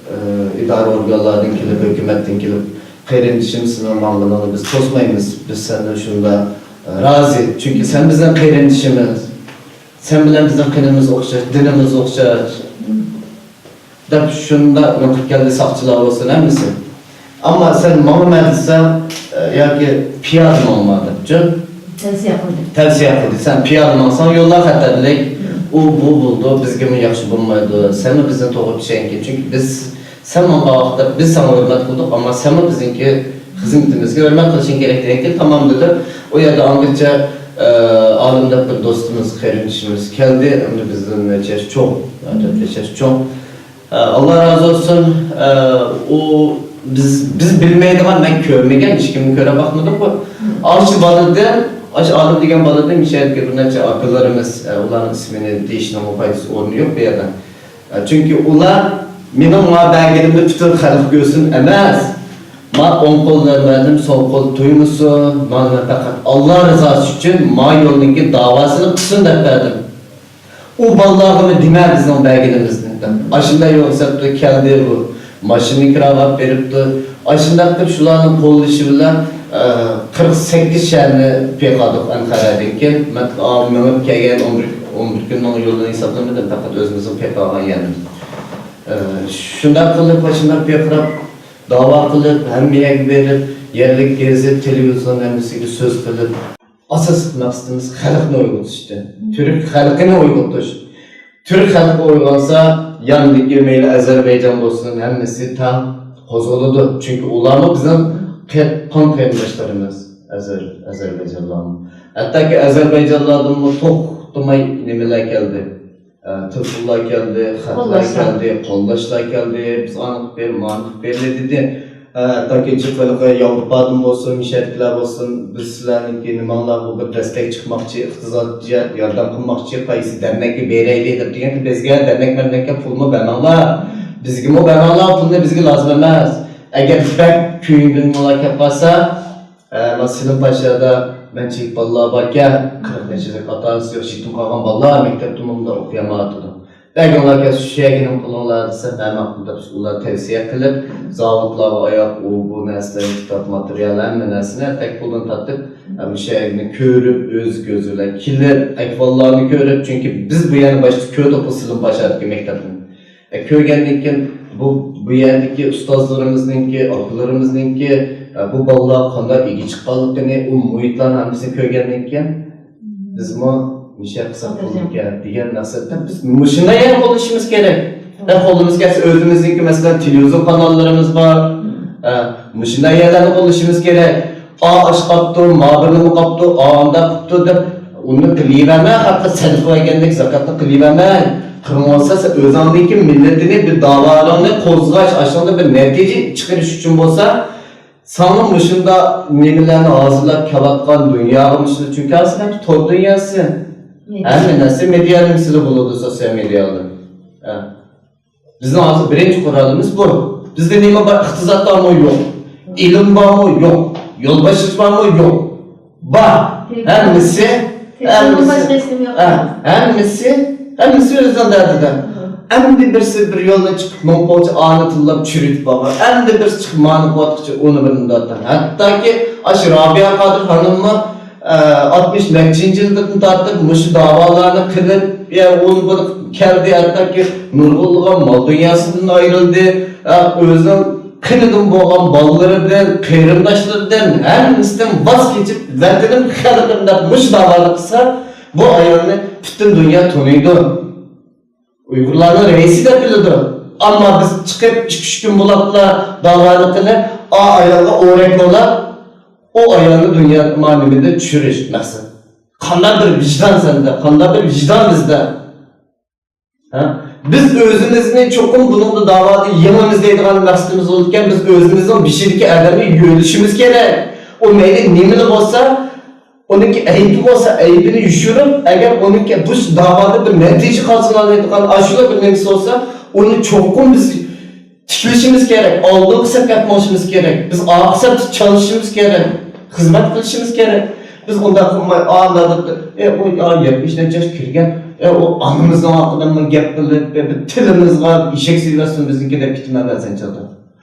ئە، ئىدارە ئورگانلاردىن كېلىپ، ھۆكۈمەتتىن كېلىپ، قېرىندىشىم، سېنىڭ ماڭغىنىڭنى بىز توسمايمىز. بىز سەندىن شۇنداق، ئە، رازى. چۈنكى سەن بىزنىڭ قېرىندىشىمىز. سەن بىلەن بىزنىڭ قېنىمىز ئوخشاش، دىنىمىز ئوخشاش. دەپ شۇنداق مېڭىپ كەلدى ساقچىلار بولسۇن ھەممىسى. ئەمما سەن ماڭىمەن دېسەڭ، ئە، ياكى پىيادە ماڭما دەپچۇ. تەۋسىيە قىلدى. تەۋسىيە قىلدى. سەن پىيادە ماڭساڭ يوللار خەتەرلىك. ئۇ، بۇ بولىدۇ، بىزگىمۇ ياخشى بولمايدۇ. سەنمۇ بىزنى توغرا چۈشەنگىن. چۈنكى بىز، سەن ماڭغان ۋاقىتتا بىز ساڭا ھۆرمەت قىلدۇق، ئەمما سەنمۇ بىزنىڭكى خىزمىتىمىزگە ھۆرمەت قىلىشىڭ كېرەك دېگەن. تامام دېدى. ئۇ يەردە ئاڭغىچە، ئە، ئالىم دەپ بىر دوستىمىز، قېرىندىشىمىز كەلدى. ئەمدى بىزدىن نەچچە ياش چوڭ، تۆت ياش چوڭ. ئە، ئاللا رازى بولسۇن. ئە، ئۇ بىز، بىز بىلمەيدىغان، مەن كۆرمىگەن، ھېچكىمنى كۆرۈپ باقمىدۇققۇ. ئاشۇ بالىدىن، ئاشۇ ئالىم دېگەن بالىدىن مۇشۇ يەردىكى بىر نەچچە ئاكىلىرىمىز، ئە، ئۇلارنىڭ ئىسمىنى دېيىشنىڭمۇ پايدىسى، ئورنى يوق بۇ يەردە. ئە، چۈنكى ئۇلار مېنىڭ ما بەرگىنىمنى پۈتۈن خەلق كۆرسۇن ئەمەس، ما ئوڭ قول بەرمەدىم، سول قول تۇيمىسۇن، مانا مەن پەقەت ئاللا رىزاسى ئۈچۈن ما يولنىڭكى داۋاسىنى قىلسۇن دەپ بەردىم. ئۇ بالىلارغىمۇ دېمە بىزنىڭ بەرگىنىمىزنى دەپ. ئاشۇنداق يول سەپتە كەلدى ئۇ. ماشىنىنى كىراغا ئېلىپ بېرىپتۇ. ئاشۇنداق قىلىپ شۇلارنىڭ قوللىشى بىلەن، ئە، قىرىق سەككىز شەھەرنى پېقادۇق ئەنقەرەدىن كېيىن. مەن، ئا، مېڭىپ كەلگەن ئون بىر، ئون بىر كۈننىڭ يولىنى ھېسابلىمىدىم، پەقەت ئۆزىمىزنىڭ پېقىغان يەرنى. ئە، شۇنداق قىلىپ، ئاشۇنداق پېقىراپ، داۋا قىلىپ، ھەممە يەرگە بېرىپ، يەرلىك گېزىت، تېلېۋىزىيون ھەممىسىگە سۆز قىلىپ، ئاساسلىق مەقسىتىمىز خەلقنى ئويغىتىشتى. تۈرك خەلقىنى ئويغىتىش. تۈرك خەلقى ئويغانسا، ياندىكى مەيلى ئەزەربەيجان بولسۇن، ھەممىسى تەڭ. قوزغىلىدۇ. چۈنكى ئۇلارمۇ بىزنىڭ قېر-، قان قېرىنداشلىرىمىز، ئەزەر-، ئەزەربەيجانلارمۇ. ھەتتاكى ئەزەربەيجانلاردىنمۇ توختىماي نېمىلەر كەلدى. ئە، تېلېفونلار كەلدى، خەتلەر قوللاشلار. كەلدى، قوللاشلار كەلدى. بىز ئانى قىلىپ بېرىڭ، مانى قىلىپ بېرىڭ دېدى. ئە، ھەتتاكى جىق ھېلىقى ياۋروپادىن بولسۇن، مىشەدىكىلەر بولسۇن، بىز سىلەرنىڭكى نېمەڭلار بۇ بىر دەستەك چىقماقچى، ئىقتىسادىي ياردەم قىلماقچى، قايسى دەرنەككە بېرەيلى دەپ دېگەن، بىزگە دەرنەك-مەرنەككە پۇلمۇ بەرمەڭلار. بىزگىمۇ بەرمەڭلار، پۇلنى بىزگە لازىم ئەمەس. ئەگەر بەك كۆيۈنگىنىڭلار كەپ قالسا، ئە، مانا سېلىم پاشادا مەن چېكىپ بالىلار باركەن، قىرىق نەچچىلىك ئاتا-ئانىسى يوق، يېتىم قالغان بالىلار مەكتەپتىمۇ مۇنداق ئوقۇيالمايۋاتىدۇ. بەرگىڭلار كەلسە شۇ يەرگە نېمە قىلىڭلار دېسە، ھە، ماقۇل دەپ ئۇلار تەۋسىيە قىلىپ، زاۋۇتلارغا ئاياق، ئۇ، بۇ نەرسىلەرنى، كىتاب، ماتېرىيال، ھەممە نەرسىنى تەك پۇلدىن تارتىپ، ھە، مۇشۇ يەرنى كۆرۈپ، ئۆز كۆزى بىلەن كېلىپ، ئەھۋاللارنى كۆرۈپ، چۈنكى بىز بۇ يەرنى باشتا كۆردۇق، بۇ سېلىم پاشادىكى مەكتەپنى. ئە، كۆرگەندىن كېيىن بۇ، بۇ يەردىكى ئۇستازلىرىمىزنىڭكى، ئاكىلىرىمىزنىڭكى، ئە، بۇ بالىلار قانداق ئىگە چىققانلىقىنى، ئۇ مۇھىتلارنى ھەممىسىنى كۆرگەندىن كېيىن، بىزمۇ مۇشۇ يەرگە قىلساق بولىدىكەن دېگەن مەقسەتتە بىز مۇشۇنداق يەرنى قوللىشىمىز كېرەك. ھە، قولىمىز كەلسە ئۆزىمىزنىڭكى، مەسىلەن، تېلېۋىزور قاناللىرىمىز بار. ھە، مۇشۇنداق يەرلەرنى قوللىشىمىز كېرەك. ئا، ئاش قاپتۇ، ما بىر نېمە قاپتۇ، ئا، ئانداق قىپتۇ دەپ، ئۇنى قىلىۋەرمە، خەققە سەدىقە بەرگەندەك زاكاتنى قىلىۋەرمە. قىلمىسا سەن ئۆزۈڭنىڭكى مىللىتىنى بىر داۋالىقنى قوزغاش، ئاشۇنىڭدا بىر نەتىجە چىقىرىش ئۈچۈن بولسا، ساڭا مۇشۇنداق نېمىلەرنى ھازىرلاپ كېلىۋاتقان دۇنياغا مۇشۇنى، چۈنكى ھازىر ھەم تور دۇنياسى. مېدىيا. ھەممە نەرسە مېدىيا نېمىسىدە بولىدۇ، سوتسىيال مېدىيادا. ھە. بىزنىڭ ھازىر بىرىنچى قورالىمىز بۇ. بىزدە نېمە بار؟ ئىقتىساد بارمۇ؟ يوق. ئىلىم بارمۇ؟ يوق. يول باشلاش بارمۇ؟ يوق. بار. ھەممىسى، تېلېفوندىن ھەممىسى، باشقا ھېچنېمە يوق. ھە، ھەممىسى، ھەممىسى ئۆزىنىڭ دەردىدە. ئەمدى بىرسى بىر يولنى چىقىپ، مىڭ پوچە ئانى تىللاپ چۈرۈتۈپ بارغان. ئەمدى بىرسى چىقىپ مانى قىلىۋاتقۇچە ئۇنى بىر مۇنداق. ھەتتاكى ئاشۇ رابىيە قادىر خانىممۇ، ئە، ئاتمىش نەچچىنچى يىلدىن تارتىپ مۇشۇ داۋالارنى قىلىپ، يا ئۇنى بۇنى كەلدى، ھەتتاكى نۇرغۇنلىغان مال دۇنياسىدىن ئايرىلدى. ئە، ئۆزىنىڭ قېنىدىن بولغان بالىلىرىدىن، قېرىنداشلىرىدىن، ھەممىسىدىن ۋاز كېچىپ، ۋەتىنىم، خەلقىم دەپ مۇشۇ داۋانى قىلسا، بۇ ئايالنى پۈتۈن دۇنيا تونۇيدۇ. ئۇيغۇرلارنىڭ رەئىسى دەپ بىلىدۇ. ئەمما بىز چىقىپ ئىككى-ئۈچ كۈن بولاپلا داۋانى قىلىپ، ئا ئايالغا ئورەك بولاپ، ئۇ ئايالنى دۇنيا مانىۋىدا چۈشۈرۈش مەقسەت. قانداق بىر ۋىجدان سەندە، قانداق بىر ۋىجدان بىزدە؟ ھە؟ بىز ئۆزىمىزنى چوقۇم بۇنىڭدا داۋادا يېڭىمىز دەيدىغان مەقسىتىمىز بولىدىكەن، بىز ئۆزىمىزنىڭ بېشىدىكى ئادەمنى يۆلىشىمىز كېرەك. ئۇ مەيلى نېمىلا بولسا، ئۇنىڭكى ئەيىبى بولسا، ئەيىبىنى يوشۇرۇپ، ئەگەر ئۇنىڭكى بۇ داۋادا بىر نەتىجە قازىنالايدىغان ئاشۇلا بىر نېمىسى بولسا، ئۇنى چوقۇم بىز تىكلىشىمىز كېرەك، ئالدىنقى سەپكە مېڭىشىمىز كېرەك، بىز ئارقا سەپتە چالىشىمىز كېرەك، خىزمەت قىلىشىمىز كېرەك. بىز ئۇنداق قىلماي، ئا، ئۇنداق دەپتۇ، ئە، ئۇ، ئا، يەتمىش نەچچە ياش كىرگەن، ئە، ئۇ ئانىمىزنىڭ ھەققىدىنمۇ گەپ قىلىپ، بىر تىلىمىزغا ئېشەك سېلىۋەتسۇن بىزنىڭكى دەپ كېتىمەن بەزەن چاغدا.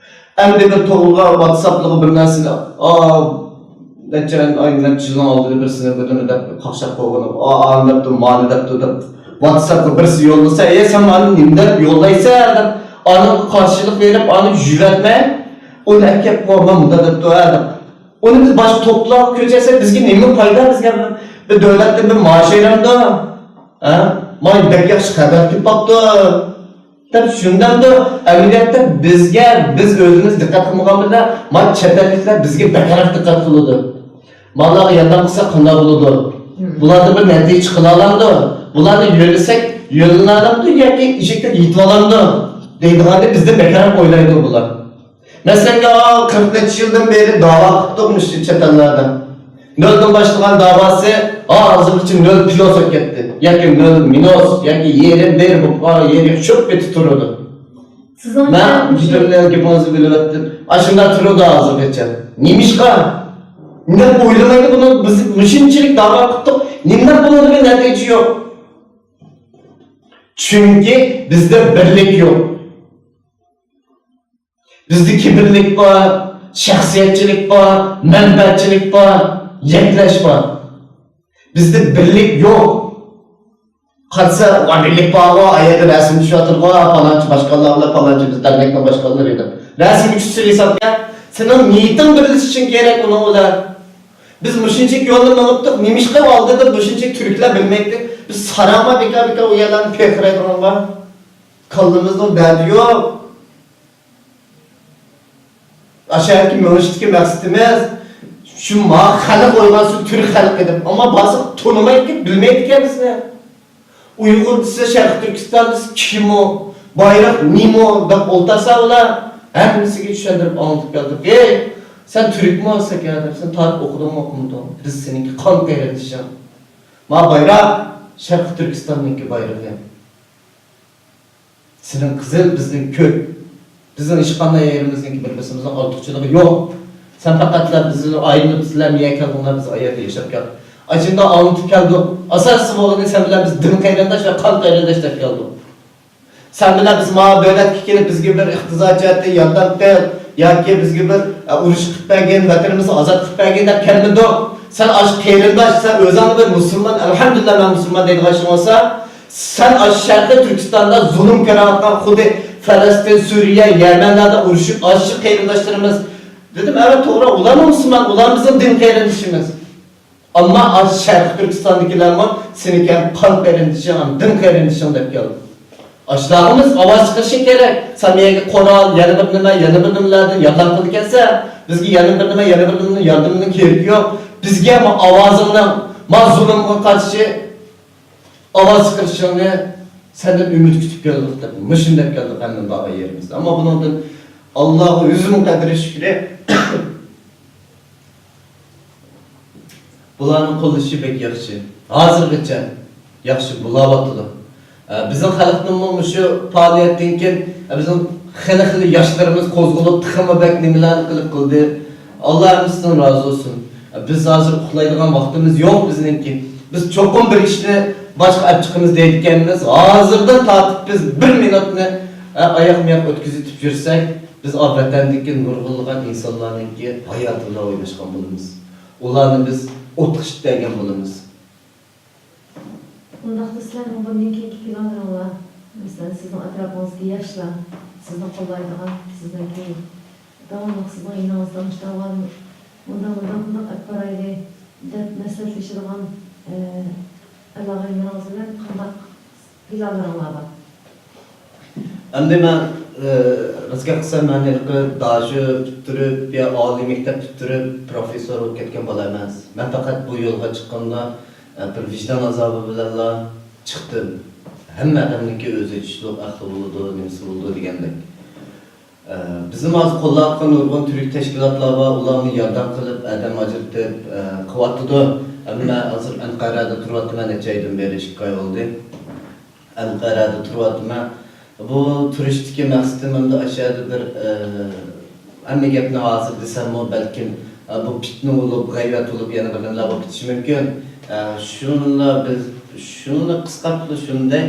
ئەمدى بىر توغرىغا، ۋاتساپلىغا بىر نەرسىنى، ئا، نەچچە ئاي، نەچچە يىلنىڭ ئالدىدا بىرسىنى بىر نېمە دەپ قاقشاپ قويغىنى، ئا، ئانى دەپتۇ، مانى دەپتۇ دەپ، ۋاتساپقا بىرسى يوللىسا، ئە، سەن مانى نېمە دەپ يوللايسەن دەپ، ئانىڭغا قارشىلىق بېرىپ، ئانى يۈۋەتمەي، ئۇنى ئەكەپ قويما مۇنداق دەپتۇ، ھە، دەپ. ئۇنى بىز باشقا توپلارغا كۆچۈرسەك، بىزگە نېمە پايدا؟ بىزگە بىر دۆلەتتىن بىر مائاش ئېلەمدۇ؟ ھە؟ مانا بەك ياخشى خەۋەر كېلىپ قاپتۇ. دەپ چۈشىنىدۇ. ئەمەلىيەتتە بىزگە، بىز ئۆزىمىز دىققەت قىلمىغان بىلەن، مانا چەت ئەللىكلەر بىزگە بەكرەك دىققەت قىلىدۇ. مالارغا ياردەم قىلساق قانداق بولىدۇ؟ بۇلاردىن بىر نەتىجە چىقىرالامدۇ؟ بۇلارنى يۆلىسەك يۆلىنەلەمدۇ ياكى ئىشىكتىن يېتىۋالامدۇ؟ دەيدىغاننى بىزدىن بەكرەك ئويلايدۇ بۇلار. مەسىلەن، ئا، قىرىق نەچچە يىلدىن بېرى داۋا قىپتۇق مۇشۇ چەت ئەللەردە. نۆلدىن باشلىغان داۋاسى، ھازىرغىچە نۆل پلۇس بولۇپ كەتتى. ياكى نۆل مىنۇس، ياكى يېرىم بىر بولۇپ، ئا، يېرى چۆپ پېتى تۇرىدۇ. سىزنىڭ مەن بىر گېپىڭىزنى بۆلۈۋەتتىم. ئاشۇنداق تۇرىدۇ ھازىرغىچە. نېمىشقا؟ نېمە ئويلىمايدۇ بۇنى؟ بىز مۇشۇنچىلىك داۋا قىپتۇق. نېمە بۇنىڭدا بىر نەتىجە يوق؟ چۈنكى بىزدە بىرلىك يوق. بىزدە كىبىرلىك بار، شەخسىيەتچىلىك بار، مەنپەئەتچىلىك بار، يەكلەش بار. بىزدە بىرلىك يوق. قارىسا، ۋا بىرلىك بارغۇ، ئا يەردە رەسىم چۈشۈۋاتىدىغۇ، پالانچى باشقانلار بىلەن پالانچى بىز دەرنەكنىڭ باشقانلىرى دەپ. رەسىمگە چۈشسە ھېسابكەن، سېنىڭ نىيىتىڭ بىرلىشىشىڭ كېرەك ئۇنىڭ بىلەن. بىز مۇشۇنچىلىك يولنى مېڭىپتۇق، نېمىشقا ئالدىدا مۇشۇنچىلىك تۈركلەر بىلمەيتتى؟ بىز ساراڭما بىكار-بىكار ئۇ يەرلەرنى پىرقىرايدىغان بار. كاللىمىزنىڭ دەردى يوق. ئاشۇ يەرگە مېڭىشتىكى مەقسىتىمىز شۇ ما خەلق ئويغانسۇن تۈرك خەلقى دەپ. ئەمما بارساق تونۇمايدىكەن، بىلمەيدىكەن بىزنى. ئۇيغۇر دېسە شەرقىي تۈركىستان دېسە كىم ئۇ؟ بايراق نېمە ئۇ؟ دەپ ئولتۇرسا ئۇلار ھەممىسىگە چۈشەندۈرۈپ ئاڭلىتىپ كەلدۇق. ئېي، سەن تۈركمۇ ئەمەسسەن دەپ، سەن تارىخ ئوقۇدۇڭمۇ ئوقۇمىدىڭ؟ بىز سېنىڭكى قان قېرىندىشىڭ. ما بايراق شەرقىي تۈركىستاننىڭكى بايرىقى. سېنىڭ قىزىل، بىزنىڭ كۆك. بىزنىڭ ھېچقانداق يېرىمىزنىڭكى بىر-بىرسىمىزنىڭ ئارتۇقچىلىقى يوق. سەن پەقەتلا بىزنى ئايرىلىپ، سىلەر مىيە كەلدىڭلار، بىز ئايەردە ياشاپ كەلدۇق. ئاشۇنداق ئاڭلىتىپ كەلدۇق. ئاساسىي بولغىنى سەن بىلەن بىز دىن قېرىنداش ۋە قان قېرىنداش دەپ كەلدۇق. سەن بىلەن بىز ماۋۇ دۆلەتكە كېلىپ، بىزگە بىر ئىقتىساد جەھەتتىن ياردەم قىل ياكى بىزگە بىر، ئە، ئۇرۇش قىلىپ بەرگىن، ۋەتىنىمىزنى ئازاد قىلىپ بەرگىن دەپ كەلمىدۇق. سەن ئاشۇ قېرىنداش، سەن ئۆزۈڭنى بىر مۇسۇلمان، ئەلھەمدۇلىللا، مەن مۇسۇلمان دەيدىغان ئىشىڭ بولسا، سەن ئاشۇ شەرقىي تۈركىستاندا زۇلۇم كۆرۈۋاتقان، خۇددى فەلەستىن، سۈرىيە، يەمەنلەردە ئۇرۇشۇپ، ئاشۇ قېرىنداشلىرىمىز، دېدىم، ئەۋەت، توغرا، ئۇلارمۇ مۇسۇلمان، ئۇلار بىزنىڭ دىن قېرىندىشىمىز. ئەمما ئاشۇ شەرقىي تۈركىستاندىكىلەرمۇ سېنىڭكى ھەم قان قېرىندىشىڭ، ھەم دىن قېرىندىشىڭ دەپ كەلدى. ئاشۇلارغىمۇ ئاۋاز چىقىرىشىڭ كېرەك. سەن بۇ يەرگە قورال، يەنە بىر نېمە، يەنە بىر نېمىلەردىن ياردەم قىلىدىكەنسەن، بىزگە يەنە بىر نېمە، يەنە بىر نېمىنىڭ ياردىمىنىڭ كېرىكى يوق. بىزگە ما ئاۋازىڭنىڭ، ما زۇلۇمغا قارشى ئاۋاز چىقىرىشىڭنى سەندىن ئۈمىد كۈتۈپ كەلدۇق دەپ، مۇشۇنداق كەلدۇق ھەممە بارغان يېرىمىزدە. ئەمما بۇنىڭدىن ئاللاغا يۈز مىڭ قەدرى شۈكرى. بۇلارنىڭ قوللىشى بەك ياخشى. ھازىرغىچە ياخشى بولاۋاتىدۇ. ئە، بىزنىڭ خەلقنىڭمۇ مۇشۇ پائالىيەتتىن كېيىن، ئە، بىزنىڭ خېلى-خېلى ياشلىرىمىز قوزغىلىپ، تېخىمۇ بەك نېمىلەرنى قىلىپ قىلدى. ئاللا ھەممىسىدىن رازى بولسۇن. ئە، بىز ھازىر ئۇخلايدىغان ۋاقتىمىز يوق بىزنىڭكى. بىز چوقۇم بىر ئىشنى باشقا ئەپ چىقىمىز دەيدىكەنمىز. ھازىردىن تارتىپ بىز بىر مىنۇتنى، ئە، ئاياق-مىياق ئۆتكۈزۈۋېتىپ يۈرسەك، بىز ئا ۋەتەندىكى نۇرغۇنلىغان ئىنسانلارنىڭكى ھاياتىنى ئويلاشقان بولىمىز. ئۇلارنى بىز ئوتقا ئىتتەرگەن بولىمىز. ئۇنداقتا سىلەرنىڭ بۇندىن كېيىنكى پىلانلىرىڭلار، مەسىلەن، سىزنىڭ ئەتراپىڭىزدىكى ياشلار، سىزنى قوللايدىغان، سىزنىڭكى داۋاملىق سىزنىڭ يېنىڭىزدا مۇشۇنداق، مۇنداق، مۇنداق، مۇنداق ئەپ بارايلى دەپ مەسلىھەتلىشىدىغان، ئە، ئالاقىلىرىڭىز بىلەن قانداق پىلانلىرىڭلار بار؟ ئەمدى مەن، ئى، راست گەپ قىلسام، مەن ھېلىقى داشۆ پۈتتۈرۈپ يا ئالىي مەكتەپ پۈتتۈرۈپ پروفېسسور بولۇپ كەتكەن بالا ئەمەس. مەن پەقەت بۇ يولغا چىققاندا، ئە، بىر ۋىجدان ئازابى بىلەنلا چىقتىم. ھەممە ئادەمنىڭكى ئۆزى ئىشلىق ئەقلى بولىدۇ، نېمىسى بولىدۇ دېگەندەك. ئە، بىزنىمۇ ھازىر قوللاۋاتقان نۇرغۇن تۈرك تەشكىلاتلار بار، ئۇلارمۇ ياردەم قىلىپ، ئادەم ئاجرىتىپ، ئە، قىلىۋاتىدۇ. ئەمما ھازىر ئەنقەرەدە تۇرۇۋاتىمەن، نەچچە ئايدىن بېرى، ئىككى ئاي بولدى. ئەنقەرەدە تۇرۇۋاتىمەن. بۇ تۇرۇشتىكى مەقسىتىم ئەمدى ئاشۇ يەردە بىر، ئە، ھەممە گەپنى ھازىر دېسەممۇ، بەلكىم، ئە، بۇ پىتنە بولۇپ، غەيۋەت بولۇپ، يەنە بىر نېمىلەر بولۇپ كېتىشى مۇمكىن. ئە، شۇنىلا بىز، شۇنىلا قىسقارتىپ شۇندەك.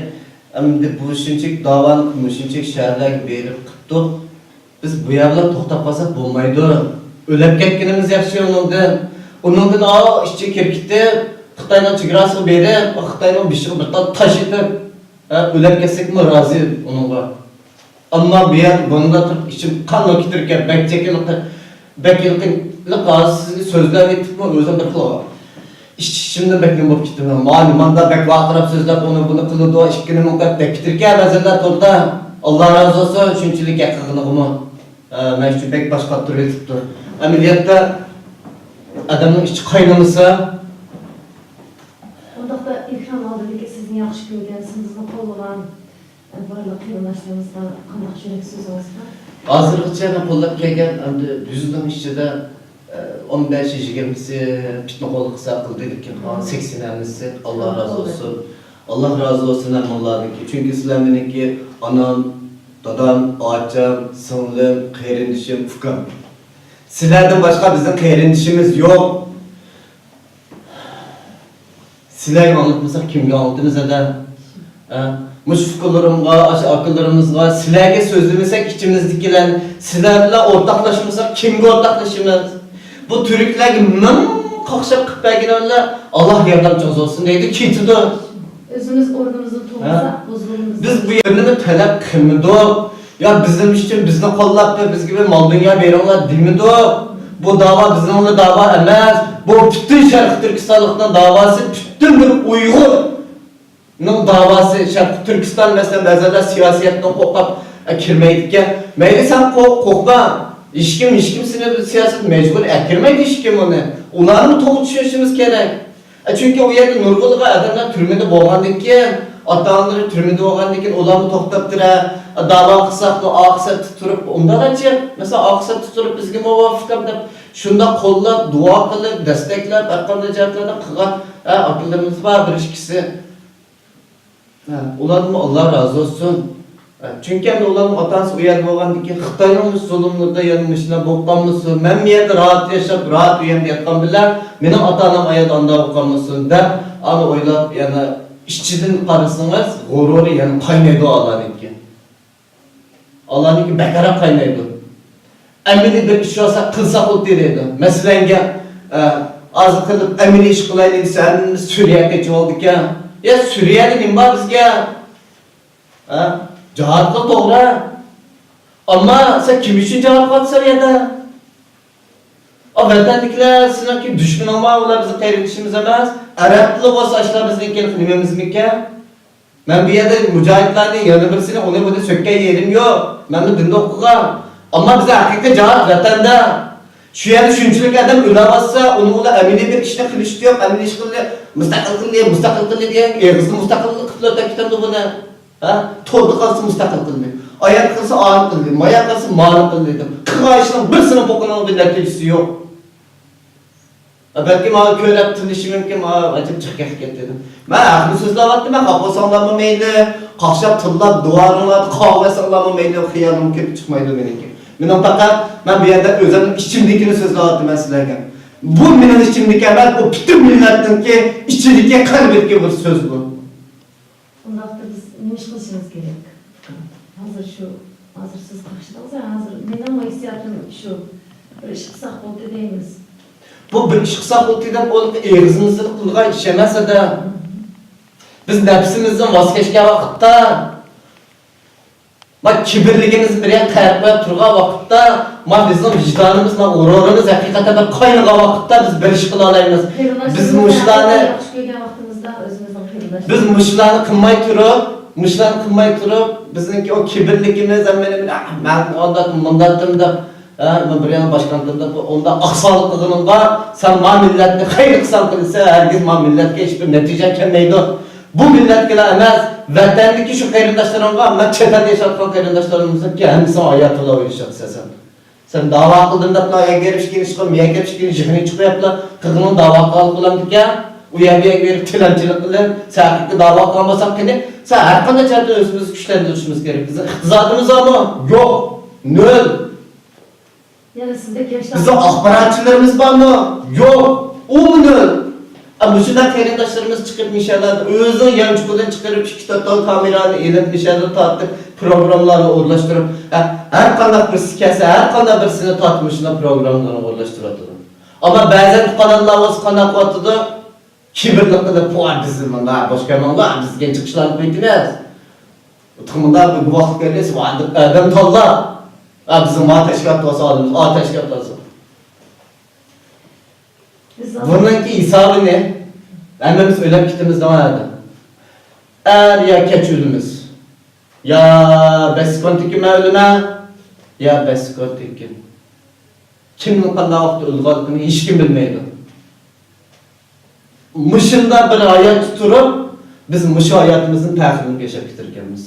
ئەمدى بۇ شۇنچىلىك داۋانى، مۇشۇنچىلىك شەھەرلەرگە بېرىپ قىپتۇق. بىز بۇ يەردىلا توختاپ قالساق بولمايدۇ. ئۆلۈپ كەتكىنىمىز ياخشى ئۇنىڭدىن. ئۇنىڭدىن ئاۋۇ ئىچىگە كىرىپ كېتىپ، خىتاينىڭ چېگراسىغا بېرىپ، خىتاينىڭ بېشىغا بىر تال تاش ئېتىپ، ھە، ئۆلۈپ كەتسەكمۇ رازى ئۇنىڭغا. ئەمما بۇ يەر بۇنىڭدا تۇرۇپ ئىچىم قانغا كېتىدىكەن، بەك چېكىنلىق، بەك يېقىنلىق ھازىر سىزگە سۆزلەپ ئېيتىپمۇ ئۆزۈم بىر خىل ئىچ-ئىچىمدىن بەك نېمە بولۇپ كېتىمەن. مانا، مانا بەك ۋارقىراپ سۆزلەپ، ئۇنى بۇنى قىلىدۇ، ئىككىنى مۇنقەر دەپ كېتىدىكەن بەزىدە توردا. ئاللا رازى بولسۇن، شۇنچىلىك گەپ قىلغىنىغىمۇ. ئە، مەن شۇ بەك باش قاتتۇرۇۋېتىپتۇ. ئەمەلىيەتتە ئادەمنىڭ ئىچى قاينىمىسا. ئۇنداقتا ئېكران ئالدىدىكى سىزنى ياخشى كۆرگەن، سىزنى قوللىغان، ئە، بارلىق قېرىنداشلىرىمىزغا قانداق يۈرەك سۆزىڭىز بار؟ ھازىرغىچە مەن قوللاپ كەلگەن، ئەمدى يۈزنىڭ ئىچىدە ئون بەش يىگىرمىسى پىتنە قوللىقى قىلدى، لېكىن قالغان سەكسىنى ھەممىسى، ئاللا رازى بولسۇن. ئاللا رازى بولسۇن ھەممىڭلاردىنكى. چۈنكى سىلەر مېنىڭكى ئانام، دادام، ئاچام، سىڭلىم، قېرىندىشىم، ئۇكام. سىلەردىن باشقا بىزنىڭ قېرىندىشىمىز يوق. سىلەرگە ئاڭلاتمىساق، كىمگە ئاڭلىتىمىز، ھەدە؟ ھە؟ مۇشۇ ئۇكىلىرىمغا، ئاشۇ ئاكىلىرىمىزغا، سىلەرگە سۆزلىمىسەك، ئىچىمىزدىكىلەرنى، سىلەر بىلەن ئورتاقلاشمىساق، كىمگە ئورتاقلىشىمىز؟ بۇ تۈركلەرگە مىڭ قاقشاپ قىلىپ بەرگىنى بىلەن، ئاللا ياردەمچىڭىز بولسۇن دەيدۇ، كېتىدۇ. ئۆزىمىز ئورنىمىزدا تۇرمىساق، ھە؟ بۇزۇلىمىز. بىز بۇ يەردىمۇ تەلەپ قىلمىدۇق. يا بىزنىڭ ئۈچۈن بىزنى قوللاپ، بىزگە بىر مال-دۇنيا بېرىڭلار دېمىدۇق. بۇ داۋا بىزنىڭلا داۋا ئەمەس. بۇ پۈتۈن شەرقىي تۈركىستانلىقنىڭ داۋاسى، پۈتۈن بىر ئۇيغۇرنىڭ داۋاسى. شەرقىي تۈركىستان، مەسىلەن، بەزىلەر سىياسىيەتتىن قورقۇپ، ئە، كىرمەيدىكەن. مەيلى، سەن قورق-، قورقما. ھېچكىم، ھېچكىم سېنى بىز سىياسەت مەجبۇرىي ئەكىرمەيدۇ ھېچكىم ئۇنى. ئۇلارنى توغرا چۈشىنىشىمىز كېرەك. ئە، چۈنكى ئۇ يەردە نۇرغۇنلىغان ئادەملەر تۈرمىدە بولغاندىن كېيىن، ئاتا-ئانىلىرى تۈرمىدە بولغاندىن كېيىن، ئۇلارمۇ توختاپ تۇرە، داۋا قىلساقمۇ ئارقا سەپتە تۇرۇپ، ئۇنداقچە، مەسىلەن، ئارقا سەپتە تۇرۇپ، بىزگە مۇۋاپىق دەپ، شۇنداق قوللاپ، دۇئا قىلىپ، دەستەكلەپ، ھەر قانداق جەھەتلەردىن قىلغان، ھە، ئاكىلىرىمىز بار، بىر ئىككىسى. ھە، ئۇلاردىنمۇ ئاللا رازى بولسۇن. ھە، چۈنكى ئەمدى ئۇلارنىڭ ئاتا-ئانىسى ئۇ يەردە بولغاندىن كېيىن، خىتاينىڭ زۇلۇملىرىدا يەنە مۇشۇلار بولۇپ قالمىسۇن، مەن بۇ يەردە راھەت ياشاپ، راھەت ئۆيۈمدە ياتقان بىلەن، مېنىڭ ئاتا-ئانام ئۇ يەردە ئانداق بولۇپ قالمىسۇن دەپ، ئانا ئويلاپ، يەنە ئىچىدىن قارىسىڭىز، غۇرۇرى يەنە قاينايدۇ ئاللانىڭكى. ئاللانىڭكى بەكرەك قاينايدۇ. ئەمەلىي بىر ئىش بولسا قىلساق بولدى دەيدۇ. مەسىلەنگە، ئە، ھازىر قىلىپ ئەمەلىي ئىش قىلايلى دېسە، ھەممىمىز سۈرىيەگە قېچىۋالىدىكەن. يا سۈرىيەدە نېمە بار بىزگە؟ ھە؟ جىھاد قىل توغرا. ئەمما سەن كىم ئۈچۈن جىھاد قىلىۋاتىسەن ئۇ يەردە؟ ئا، ۋەتەندىكىلەر سېنىڭكى دۈشمىنىڭ بار، ئۇلار بىزنىڭ قېرىندىشىمىز ئەمەس. ئەرەب تىلى بولسا ئاشۇلار بىزنىڭكى نېمىمىزمىكەن؟ مەن بۇ يەردە مۇجاھىدلارنى، يەنە بىرسىنى، ئۇنى بۇنى سۆككەن يېرىم يوق. مەنمۇ دىندا ئوقۇغان. ئەمما بىز ھەقىقىي جىھاد ۋەتەندە. شۇ يەردە شۇنچىلىك ئادەم ئۆلۈۋاتسا، ئۇنىڭ بىلەن ئەمەلىي بىر ئىشنى قىلىشى يوق، ئەمەلىي ئىش قىلدى، مۇستەقىل قىلدى، مۇستەقىل قىلدى دېگەن ئېغىزدا مۇستەقىللىق قىلىپ ئۆتۈپ كېتەمدۇ بۇنى؟ ھە؟ توردا قالسا مۇستەقىل قىلدى، ئاياغدا قالسا ئانى قىلدى، مايا قالسا مانى قىلدى دەپ. قىلغان ئىشنىڭ بىرسىنىڭ بۇ قىلغان بىر نەتىجىسى يوق. بەلكىم ماڭا كۆرۈپ تىللىشى مۇمكىن، ماڭا ئەجەب جىق كەپ كەتتى دېدىم. مەن ھەقنى سۆزلەۋاتتىم، مەن خاپا بولساڭلارمۇ مەيلى، قاقشاپ تىللاپ دىۋارىڭلاردا قاغىۋەرسەڭلارمۇ مەيلى، خىيالىم كۆپ چىقمايدۇ مېنىڭكى. مېنىڭ پەقەت، مەن بۇ يەردە ئۆزۈمنىڭ ئىچىمدىكىنى سۆزلەۋاتىمەن سىلەرگە. بۇ مېنىڭ ئىچىمدىكى ئەمەس، بۇ پۈتۈن مىللەتنىڭكى ئىچىدىكى، قەلبىدىكى بىر سۆز بۇ. ئۇنداقتا بىز نېمە ئىش قىلىشىمىز كېرەك؟ ھازىر شۇ، ھازىر سىز قاقشىدىڭىز، ھازىر مېنىڭمۇ ھېسسىياتىم شۇ، بىر ئىش قىلساق بولدى دەيمىز. بۇ بىر ئىش قىلساق بولدى دەپ، ئۇ ئېغىزىمىزدا قىلىدىغان ئىش ئەمەس ئەدە. بىز نەپسىمىزدىن ۋاز كەچكەن ۋاقىتتا، ما كىبىرلىكىمىزنى بىر يەرگە تەرەپ قويۇپ تۇرغان ۋاقىتتا، ما بىزنىڭ ۋىجدانىمىز، ما غۇرۇرىمىز ھەقىقەتەن بىر قاينىغان ۋاقىتتا بىز بىر ئىش قىلالايمىز. بىز مۇشۇلارنى ياخشى كۆرگەن ۋاقتىمىزدا ئۆزىمىزنىڭ قېرىنداشلىرى. بىز مۇشۇلارنى قىلماي تۇرۇپ، مۇشۇلارنى قىلماي تۇرۇپ، بىزنىڭكى ئۇ كىبىرلىكىمىز، ھەممىنى، «ئا، مەن ئانداقتىم، مۇنداقتىم» دەپ، ھە، مەن بىر يەرنى باشقارتىم دەپ، ئۇنداق ئاقساقلىق قىلغىنىڭغا، سەن ما مىللەتنى خەير قىلساڭ قىلىسەن، ھەرگىز ما مىللەتكە ھېچبىر نەتىجە كەلمەيدۇ. بۇ مىللەتكىلا ئەمەس، ۋەتەندىكى شۇ قېرىنداشلىرىڭغا، مەن چەت ئەلدە ياشاۋاتقان قېرىنداشلىرىمىزنىڭكى ھەممىسىنىڭ ھاياتىلا ئويلىشىپ سەن. سەن داۋا قىلدىم دەپلا، ئەگەر ئىككىنچى چىقىپ، مېيەگەر ئىككىنچى يىغىنى چىقىپ يەپلا، قىغىنىڭ داۋا قىلغان بولامدىكەن، ئۇ يەرگە بېرىپ تىلەمچىلىك قىلىپ، سەن ھەقىقىي داۋا قىلغان بولساڭ قېنى، سەن ھەر قانداق جەھەتتىن ئۆزىمىزنى كۈچلەندۈرۈشىمىز كېرەك. بىزنىڭ ئىقتىسادىمىز بارمۇ؟ يوق. نۆل. يەنە سىزدەك ياشلار. بىزنىڭ ئاخباراتچىلىرىمىز بارمۇ؟ يوق. ئۇمۇ نۆل. ئا، مۇشۇنداق قېرىنداشلىرىمىز چىقىپ مىشەلەردە ئۆزىنىڭ يانچۇقىدىن چىقىرىپ ئىككى تۆت تال كامېرانى ئېلىپ مىشەلدە تارتىپ پروگراممىلارنى ئورۇنلاشتۇرۇپ، ھە، ھەر قانداق بىرسى كەلسە، ھەر قانداق بىرسىنى تارتىپ مۇشۇنداق پروگراممىلارنى ئورۇنلاشتۇرۇۋاتىدۇ. ئەمما بەزەن قاناللار بولسا قانداق قىلىۋاتىدۇ؟ كىبىرلىك قىلىپ، «ۋاي، بىزنى مۇنداق بوش قويماڭلار، بىز گەنجە قىشلارنى قويىتىمىز.» تېخى مۇنداق بىر گۇۋاھلىق بەرگەن، ئادەم تاللاپ، «ھە، بىزنىڭ ما تەشكىلات بولسا ئالىمىز، ئا تەشكىلات بولسا.» بۇنىڭكى ھېسابىنى ھەممىمىز ئۆيلەپ كېتىمىز دەۋاتىدۇ. ئەر يا كەچ ئۆلىمىز. يا بەش سېكۇنتتىن كېيىن مەن ئۆلىمەن، يا بەش سېكۇنتتىن كېيىن. كىمنىڭ قانداق ۋاقىتتا ئۆلىدىغانلىقىنى ھېچكىم بىلمەيدۇ. مۇشۇنداق بىر ھاياتتا تۇرۇپ، بىز مۇشۇ ھاياتىمىزنى پەخىرلىنىپ ياشاپ كېتىدىكەنمىز.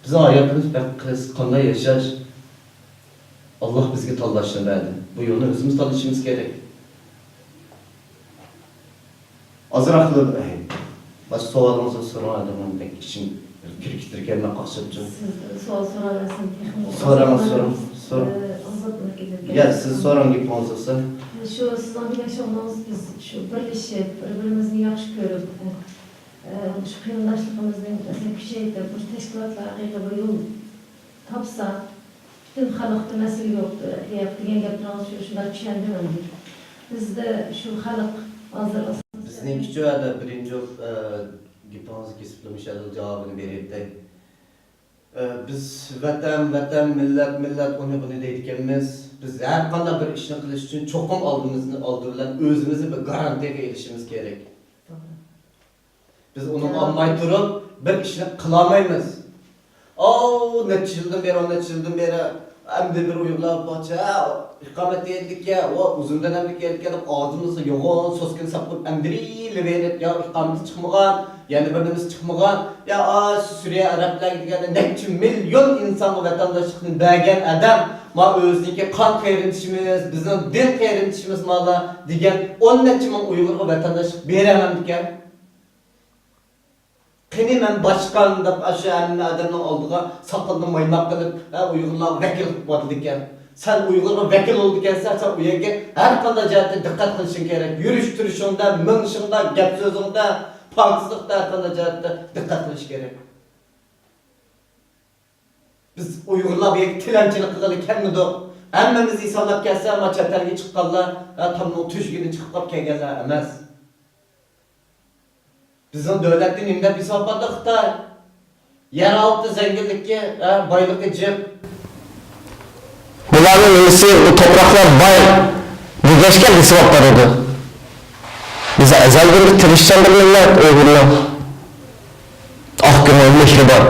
بىزنىڭ ھاياتىمىز بەك قىس، قانداق ياشاش؟ ئاللا بىزگە تاللاشنى بەردى. بۇ يولنى ئۆزىمىز تاللىشىمىز كېرەك. ئازراقلا، ئەي، باشقا سوئالىڭىزنى سوراڭ، ئادەم بەك ئىچىم كىرىپ كېتىدىكەن، مەن قاقشاپچۇ. سىز سوئال سوراۋەرسەم تېخىمۇ سوراڭ، سوراڭ، سوراڭ. ئۇزاپ كېتىدىكەن. يا، سىز سوراڭ، گېپىڭىز بولسا. شۇ سىزنىڭ دېگەن شۇ ئۇنىڭىز بىز شۇ بىرلىشىپ، بىر-بىرىمىزنى ياخشى كۆرۈپ، ئە، شۇ قېرىنداشلىقىمىزنى مەسىلەن كۈچەيتىپ، مۇشۇ تەشكىلاتلار ھەقىقىي بىر يول تاپسا، پۈتۈن خەلقتە مەسىلە يوق دەپ دېگەن گەپلىرىڭىز شۇ، شۇنداق چۈشەندىم ئەمدى. بىزدە شۇ خەلق ھازىر ئاساسەن بىزنىڭكىچۇ ھەدە بىرىنچى بولۇپ، ئە، گېپىڭىزگە كېسىپلا مۇشۇ يەردە جاۋابىنى بېرىۋېتەي. ئە، بىز ۋەتەن، ۋەتەن، مىللەت، مىللەت، ئۇنى بۇنى دەيدىكەنمىز. بىز ھەر قانداق بىر ئىشنى قىلىش ئۈچۈن چوقۇم ئالدىمىزنى، ئالدى بىلەن ئۆزىمىزنى بىر گارانتىيەگە ئېلىشىمىز كېرەك. توغرا. بىز ئۇنى ئالماي تۇرۇپ، بىر ئىشنى قىلالمايمىز. ئاۋۇ نەچچە يىلدىن بېرى، ئون نەچچە يىلدىن بېرى، ئەمدى بىر ئۇيغۇرلار بارچە، ئىقامەت دېگەندىكى، ۋە ئۇزۇندىن ئەمدى كېلىدىكەن دەپ ئاغزىمىزغا يوغان سوسكىنى ساپقۇپ ئەمدىرىلىۋېرىپ، يا ئىقامىتى چىقمىغان، يەنە بىر نېمىسى چىقمىغان، يا ئا، سۈرىيە ئەرەبلەرگە دېگەندە نەچچە مىليون ئىنسانغا ۋەتەنداشلىقنى بەرگەن ئادەم، ما ئۆزىنىڭكى قان قېرىندىشىمىز، بىزنىڭ دىن قېرىندىشىمىز مالا دېگەن ئون نەچچە مىڭ ئۇيغۇرغا ۋەتەنداشلىق بېرەلمەمدىكەن. قېنى مەن باشقان دەپ، ئاشۇ ھەممە ئادەمنىڭ ئالدىغا ساقىلىنى مايناق قىلىپ، ھە، ئۇيغۇرلارغا ۋەكىل قىلىپ بارىدىكەن. سەن ئۇيغۇرغا ۋەكىل بولىدىكەنسەن، سەن ئۇ يەرگە ھەر قانداق جەھەتتە دىققەت قىلىشىڭ كېرەك. يۈرۈش تۇرۇشۇڭدا، مېڭىشىڭدا، گەپ سۆزۈڭدە، پاكىزلىقتا ھەر قانداق جەھەتتە دىققەت قىلىش كېرەك. بىز ئۇيغۇرلار بۇ يەرگە تىلەمچىلىك قىلغىلى كەلمىدۇق. ھەممىمىز ھېسابلاپ كەلسە، ما چەت ئەلگە چىققانلار، ھە، تامنىڭ تۆشۈكىدىن چىقىپ قاپ كەلگەنلەر ئەمەس. بىزنىڭ دۆلەتنى نېمە دەپ ھېسابلايدۇ خىتاي؟ يەر ئالتى زەنگىنلىكى، ھە، بايلىقى جىق. بۇلارنىڭ نېمىسى، بۇ توپراقلار باي دېگەچكە بېسىۋاپ بارىدۇ. بىز ئەزەلدىن بېرى تىرىشچان بىر مىللەت ئۇيغۇرلار. ئاق كۆڭۈل، مېھرىبان.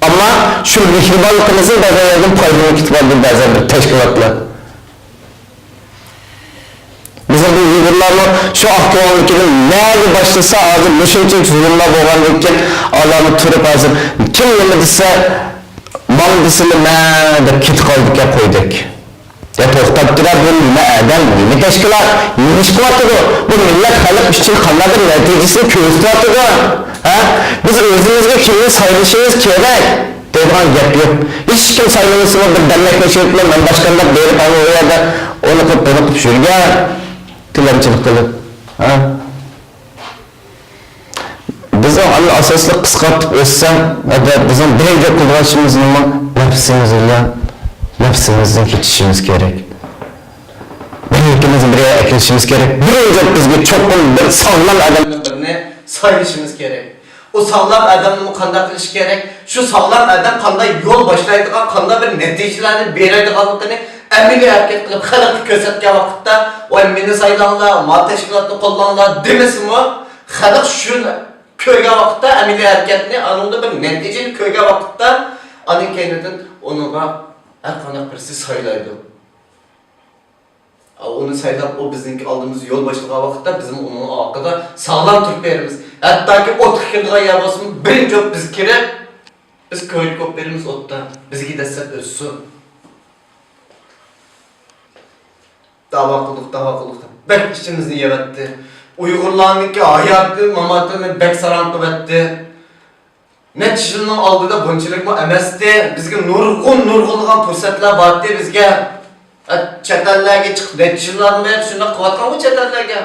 ئەمما شۇ مېھرىبانلىقىمىزنى بەزەن يەردىن پايدىلىنىپ كېتىۋالىدۇ بەزەن بىر تەشكىلاتلار. بىزنىڭ بۇ ئۇيغۇرلارمۇ شۇ ئاق كۆڭۈللۈكىدىن نەگە باشلىسا، ھازىر مۇشۇنچىلىك زۇلۇملار بولغاندىن كېيىن، ئالامۇ تۇرۇپ ھازىر كىم نېمە دېسە، ماڭا دېسىلە مەن دەپ كېتىپ قالىدىكەن قويدەك. يا توختاپ تۇرە، بۇ نېمە ئادەم، نېمە تەشكىلات، نېمە ئىش قىلىۋاتىدۇ؟ بۇ مىللەت خەلق ئۈچۈن قانداق بىر نەتىجىسىنى كۆرسىتىۋاتىدۇ؟ ھە؟ بىز ئۆزىمىزگە كىمنى سايلىشىمىز كېرەك دەيدىغان گەپ يوق. ھېچكىم سايلىمىسىمۇ بىر دەملەك مەشرەپلەر مەن باشقانداق بېرىپ، ئەنە ئۇ يەردە ئۇنى قىلىپ، بۇنى قىلىپ يۈرگەن، تىلەمچىلىك قىلىپ. ھە؟ بىزنىڭ ئەڭ ئاساسلىق قىسقارتىپ ئۆتسەم، بىزنىڭ بىرىنچى قىلىدىغان ئىشىمىز نېمە؟ نەپسىمىز بىلەن، نەپسىمىزدىن كېچىشىمىز كېرەك. بىرىمىز بىرىگە ئەكېلىشىمىز كېرەك. بىرىنچى بىزگە چوقۇم بىر ساغلام ئادەمدىن بىرنى سايلىشىمىز كېرەك. ئۇ ساغلام ئادەمنىمۇ قانداق قىلىش كېرەك؟ شۇ ساغلام ئادەم قانداق يول باشلايدىغان، قانداق بىر نەتىجىلەرنى بېرەيدىغانلىقىنى ئەمەلىي ھەرىكەت قىلىپ خەلققە كۆرسەتكەن ۋاقىتتا، ۋاي مېنى سايلاڭلار، ما تەشكىلاتنى قوللاڭلار دېمىسىمۇ، خەلق شۇ كۆرگەن ۋاقىتتا ئەمەلىي ھەرىكەتنى، ئانىڭدا بىر نەتىجىنى كۆرگەن ۋاقىتتا، ئاندىن كەينىدىن ئۇنىڭغا ھەر قانداق بىرسى سايلايدۇ. ئۇنى سايلاپ، ئۇ بىزنىڭكى ئالدىمىزدا يول باشلىغان ۋاقىتتا، بىزمۇ ئۇنىڭ ئارقىدا ساغلام تۇرۇپ بېرىمىز. ھەتتاكى ئوتقا كىرىدىغان يەر بولسىمۇ، بىرىنچى بولۇپ بىز كىرىپ، بىز كۆيۈك بولۇپ بېرىمىز ئوتتا. بىزگە دەسسەپ ئۆتسۇن. داۋا قىلدۇق، داۋا قىلدۇق دەپ بەك ئىچىمىزنى يەۋەتتى. ئۇيغۇرلارنىڭكى ھاياتى، ماماتىنى بەك ساراڭ قىلىۋەتتى. نەچچە يىلنىڭ ئالدىدا بۇنچىلىكمۇ ئەمەستى. بىزگە نۇرغۇن، نۇرغۇنلىغان پۇرسەتلەر بارتى بىزگە. ئە، چەت ئەللەرگە چىقىپ، نەچچە يىللاردىن بېرى شۇنداق قىلىۋاتقانغۇ چەت ئەللەرگە.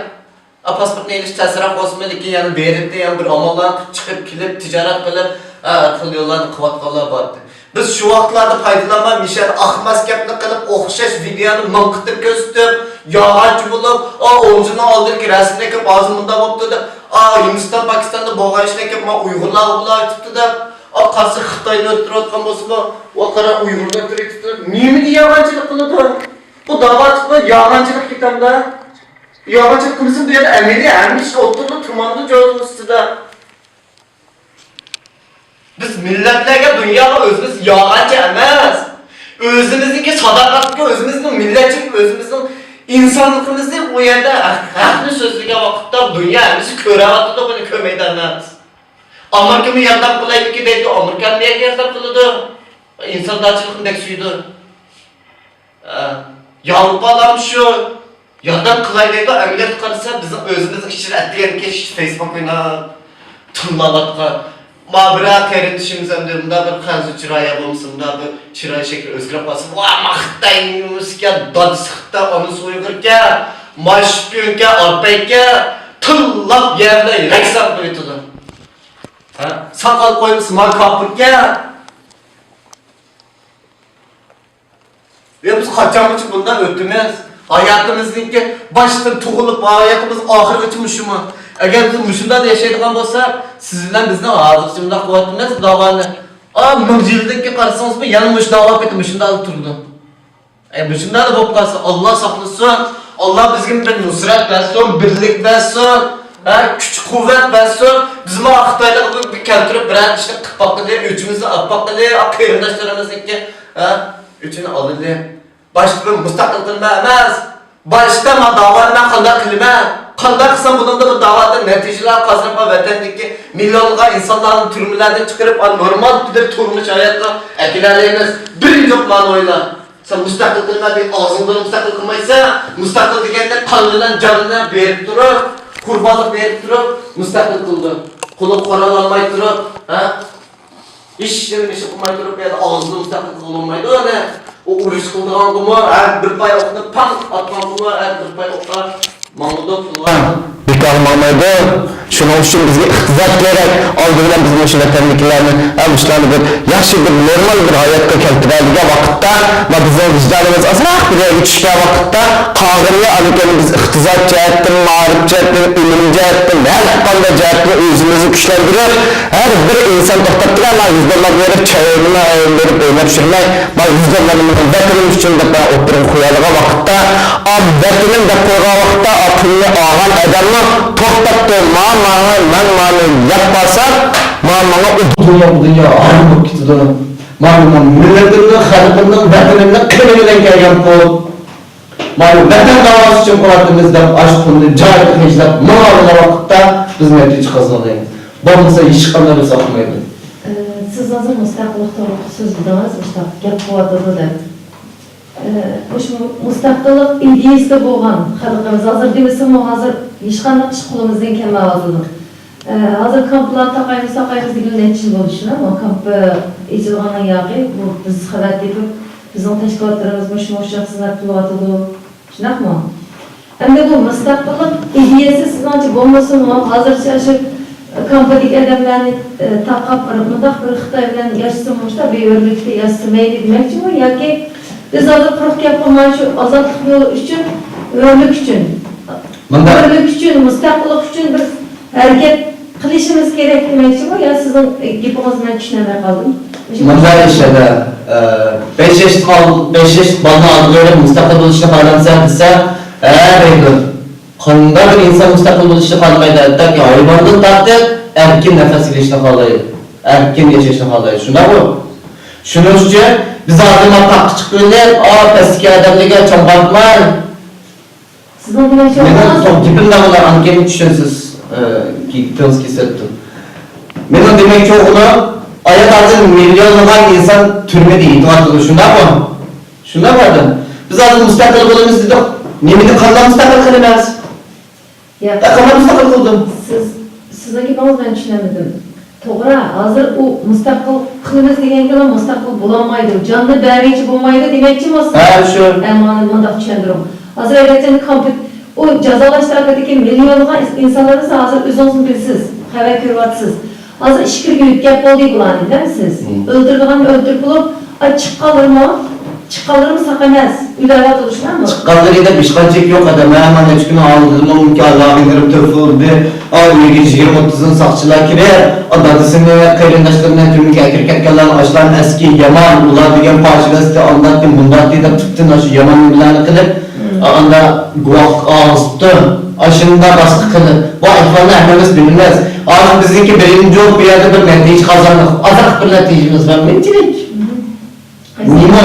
ئە، پاسپورتنى ئېلىش تەسرەك بولسىمۇ، لېكىن يەنە بېرىپ، يەنە بىر ئاماللارنى قىلىپ، چىقىپ، كېلىپ، تىجارەت قىلىپ، ئە، ھەر خىل يوللارنى قىلىۋاتقانلار بارتى. بىز شۇ ۋاقىتلاردا پايدىلانماي، مىشەدە ئاخماس گەپنى قىلىپ، ئوخشاش ۋىدېيونى مىڭ قېتىم كۆرسىتىپ، يالغانچى بولۇپ، ئا، ئون يىلنىڭ ئالدىدىكى رەسىمنى ئەكىپ، ھازىر مۇنداق بوپتۇ دەپ، ئا، ھىندىستان، پاكىستاندا بولغان ئىشنى ئەكىپ، ما ئۇيغۇرلارغا بۇلار ئېيتىپتۇ دەپ، ئا، قارىسا خىتاينى ئۆلتۈرۈۋاتقان بولسىمۇ، ۋا قارا، ئۇيغۇرنى ئۆلتۈرۈۋېتىپتۇ دەپ، نېمىگە يالغانچىلىق قىلىدۇ؟ بۇ داۋا تۇتما يالغانچىلىق كېتەمدۇ؟ يالغانچىلىق قىلمىسا، بۇ يەردە ئەمەلىي ھەممە ئىش ئوتتۇرىدا تۇرمامدۇ جوزىنىڭ ئۈستىدە. بىز مىللەتلەرگە، دۇنياغا ئۆزىمىز يالغانچى ئەمەس. ئۆزىمىزنىڭكى ساداقەتلىكى، ئۆزىمىزنىڭ مىللەتچىلىكى، ئۆزىمىزنىڭ ئىنسانلىقىمىزنى بۇ يەردە ھەق-، ھەقنى سۆزلىگەن ۋاقىتتا دۇنيا ھەممىسى كۆرۈۋاتىدۇ، بۇنى كۆرمەيدۇ ئەمەس. ئامېرىكىمۇ ياردەم قىلايلىكى دەيدۇ، ئامېرىكا نېمىگە ياردەم قىلىدۇ؟ ئىنساندارچىلىقنى بەك سۆيىدۇ. ئە، ياۋروپالارمۇ شۇ ياردەم قىلاي دەيدۇ، ئەمەلىيەتتە قارىسا، بىزنىڭ ئۆزىمىزنىڭ ئىچىدە ئەتىگەنكى فېيسبۇك ئويناپ، تىللاۋاتقان، ما بىرەر قېرىندىشىمىز ئەمدى مۇنداق بىر خەنزۇ چىرايى بولمىسا، مۇنداق بىر چىراي شەكلى ئۆزگىرىپ قالسا، ۋا ما خىتاي نېمىسىكەن، دادىسى خىتاي، ئانىسى ئۇيغۇركەن، ما شپىيونكەن، ئارپايكەن، تىللاپ يەرلەر يەكسان قىلىۋېتىدۇ. ھە؟ ساقال قويمىسا، ما كاپىركەن. يا بىز قاچانغىچە بۇنداق ئۆتىمىز؟ ھاياتىمىزنىڭكى باشتىن تۇغۇلۇپ، ھاياتىمىز ئاخىرغىچە مۇشۇمۇ؟ ئەگەر بىز مۇشۇنداق ياشايدىغان بولساق، سىز بىلەن بىزنىڭ ھازىرغىچە مۇنداق قىلىۋاتىمىز داۋانى. ئا، مىڭ يىلدىن كېيىن قارىسىڭىزمۇ، يەنە مۇشۇ داۋا قېتىپ مۇشۇنداق تۇرىدۇ. ئەي، مۇشۇنداق بولۇپ قالسا، ئاللا ساقلىسۇن. ئاللا بىزگە بىر نۇسرەت بەرسۇن، بىرلىك بەرسۇن، ھە، كۈچ-قۇۋۋەت بەرسۇن. بىزمۇ خىتايلارغا بىر كەلتۈرۈپ، بىرەر ئىشنى قىلىپ باققىلى، ئۆچىمىزنى ئاپ باققىلى، قېرىنداشلىرىمىزنىڭكى، ھە، ئۆچىنى ئالدى. باشتا بىر مۇستەقىل قىلما ئەمەس، باشتا ما داۋانى مەن قانداق قىلىمەن؟ قانداق قىلسام بۇنىڭدا بىر داۋادىن نەتىجىلەر قازىنىپ، ۋەتەندىكى مىليونلىغان ئىنسانلارنى تۈرمىلەردىن چىقىرىپ، نورمال بىر تۇرمۇش ھاياتقا ئەكېلەلەيمىز؟ بىر يوق مانا ئويلا. سەن مۇستەقىل قىلما دەپ ئاغزىڭدىن مۇستەقىل قىلمايسەن. مۇستەقىل دېگەندە قان بىلەن جاننى بېرىپ تۇرۇپ، قۇربانلىق بېرىپ تۇرۇپ مۇستەقىل قىلدى. قولىغا قورال ئالماي تۇرۇپ، ھە؟ ھېچ نېمە ئىش قىلماي تۇرۇپ، يەنە ئاغزىدىن مۇستەقىل قىلغىلى بولمايدۇ. يەنە ئۇ ئۇرۇش قىلىدىغانغىمۇ، ھەر بىر پاي ئوقنى پاڭ ئاتقانغىمۇ، ھەر بىر پاي ئوققا ماڭىدۇ، پۇلغا. بىكار ماڭمايدۇ. شۇنىڭ ئۈچۈن بىزگە ئىقتىساد كېرەك. ئالدى بىلەن بىز مۇشۇ ۋەتەندىكىلەرنى، ھە، مۇشۇلارنى بىر ياخشى، بىر نورمال بىر ھاياتقا كەلتۈرەلىگەن ۋاقىتتا، ما بىزنىڭ ۋىجدانىمىز ئازراق بىر يەرگە چۈشكەن ۋاقىتتا، قالغىنىنى ئاندىن كېيىن بىز ئىقتىساد جەھەتتىن، مائارىپ جەھەتتىن، ئۈنۈم جەھەتتىن، ھەر قانداق جەھەتتىن ئۆزىمىزنى كۈچلەندۈرۈپ، ھەر بىر ئىنسان توختاپ تۇرۇپ، مانا يۈز دوللار بېرىپ، چاينى بېرىپ ئويناپ يۈرمەي، مانا يۈز دوللارنى مېنىڭ ۋەتىنىم ئۈچۈن دەپ مانا ئوتتۇرىغا قويالىغان ۋاقىتتا، ئا، ۋەتىنىم دەپ قويغان ۋاقىتتا، ئا، پۇلنى ئالغان ئادەممۇ توختاپ تۇر، ما، مانا، مەن مانى يەپ قالسام، ما، ماڭا ئۇ دۇنيا، بۇ دۇنيا ھارام بولۇپ كېتىدۇ. ما، مانا مىللىتىمنىڭ، خەلقىمنىڭ، ۋەتىنىمنىڭ قېنى بىلەن كەلگەن پۇل. مانا ۋەتەن داۋاسى ئۈچۈن قۇراتىمىز دەپ، ئاشۇ پۇلنى جايىدا خەجلەپ ماڭىدىغان ۋاقىتتا بىز نەتىجە قازىنالايمىز. بولمىسا ھېچقانداق بىر ساقلىمايدۇ. ئى، سىز ھازىر مۇستەقىللىق توغرىلىق سۆزلىدىڭىز، مۇشۇنداق گەپ قىلىۋاتىدۇ دەپ. ئى، مۇشۇ مۇستەقىللىق ئىدىيەسىدە بولغان خەلقىمىز ھازىر دېمىسىمۇ، ھازىر ھېچقانداق ئىش قولىمىزدىن كەلمەيۋاتىدۇ. ئى، ھازىر كامپلارنى تاقايمىز، تاقايمىز دېگىلى نەچچە يىل بولدى، شۇنداقمۇ؟ كامپ ئېچىلغاندىن ياقى بۇ بىز خەۋەر تېپىپ، بىزنىڭ تەشكىلاتلىرىمىز مۇشۇ، مۇشۇ خىزمەت قىلىۋاتىدۇ. شۇنداقمۇ؟ ئەمدى بۇ مۇستەقىللىق ئىدىيەسى سىزنىڭچە بولمىسىمۇ، ھازىرچە شۇ كامپدىكى ئادەملەرنى، ئى، تاقاپ، بىر مۇنداق بىر خىتاي بىلەن ياشىسىمۇ، مۇشۇنداق بىر ھۆرلۈكتە ياشىسا مەيلى دېمەكچىمۇ؟ ياكى بىز ھازىر قۇرۇق گەپ قىلماي، شۇ ئازادلىق يولى ئۈچۈن، ھۆرلۈك ئۈچۈن، مۇنداق. ھۆرلۈك ئۈچۈن، مۇستەقىللىق ئۈچۈن بىر ھەرىكەت قىلىشىمىز كېرەك دېمەكچىمۇ؟ يا سىزنىڭ گېپىڭىزنى مەن چۈشىنەلمەي قالدىم. مۇنداق ئىش ئەدە، ئە، بەش ياشلىق ئال-، بەش ياشلىق بالىنى ئالدىغا بېرىپ مۇستەقىل بولۇشنى خالامسەن دېسە، ھە دەيدۇ. قانداق بىر ئىنسان مۇستەقىل بولۇشنى خالىمايدۇ؟ ھەتتاكى ھايۋاندىن تارتىپ ئەركىن نەپەس ئېلىشنى خالايدۇ. ئەركىن ياشاشنى خالايدۇ. شۇنداقمۇ؟ شۇنىڭ ئۈچۈن بىز ھازىر مانا تاغقا چىقىپ ئۆلۈپ، ئا، پەستىكى ئادەملەرگە چاڭ باقماي، سىزنىڭ دېمەكچى مېنىڭ بولغىنىڭىز، گېپىمنى ئاڭلاڭ، ئاندىن كېيىن چۈشىنىسىز. ئى، گېپىڭىز كېسىلىپتۇ. مېنىڭ دېمەكچى بولغىنىم، ئايال ھازىر مىليونلىغان ئىنسان تۈرمىدە يېتىۋاتىدۇ، شۇنداقمۇ؟ شۇنداق ئادەم. بىز ھازىر مۇستەقىل بولىمىز دېدۇق. نېمىنى قانداق مۇستەقىل قىلىمىز؟ ياق. ھە، قانداق مۇستەقىل قىلدىم؟ سىز، سىزنىڭ گېپىڭىزنى مەن چۈشىنەلمىدىم. توغرا، ھازىر ئۇ مۇستەقىل قىلىمىز دېگەنگىلا مۇستەقىل بولالمايدۇ. جاننى بەرگىچە بولمايدۇ دېمەكچىمۇ سىز؟ ھە، شۇ. ھە، مانا مۇنداق چۈشەندۈرۈڭ. ھازىر ئەگەرچە كامپ-، ئۇ جازالاش تارقىتىدىكى مىليونلىغان ئىنسانلارنى سىز ھازىر ئۆزىڭىزمۇ بىلىسىز، خەۋەر كۆرۈۋاتىسىز. ھازىر ئىچكىرىگە يۆتكەپ بولدى بۇلارنى، دەمسىز؟ مم. ئۆلتۈرىدىغاننى ئۆلتۈرۈپ بولۇپ، ئاي، چىققانلىرىمۇ، چىققانلىرىمۇ ساق ئەمەس، ئۆلۈۋاتىدۇ، شۇنداقمۇ؟ چىققانلىرى دەپ ھېچقانچە گەپ يوق ئادەم. مەن مانا نەچچە كۈننىڭ ئالدىدىمۇ مۇمكىن ئاللاغا كىرىپ تېلېفون ئۇردى. ئا، ئۆيگە يىگىرمە ئوتتۇزدىن ساقچىلار كىرىپ، ئا، دادىسىنى، قېرىنداشلىرىنى تۈرمىگە ئەكىرىپ كەتكەنلەرنىڭ ئاشۇلارنىڭ ئەسكى يامان، ئۇلار دېگەن پاچىلاسىتى، ئانداقتى، مۇنداقتى دەپ تۈپتىن ئاشۇ يامان نېمىلەرنى قىلىپ، مم. ئا، ئاندا گۇۋاھلىق ئالغۇزۇپتۇ. ئاشۇنداق باسقا قىلىپ، بۇ ئەھۋالنى ھەممىمىز بىلىمىز. ھازىر بىزنىڭكى بىرىنچى بولۇپ بۇ يەردە بىر نەتىجە قازاندۇق. ئازراق بىر نەتىجىمىز بار، مۇنچىلىك. مم. نېمە؟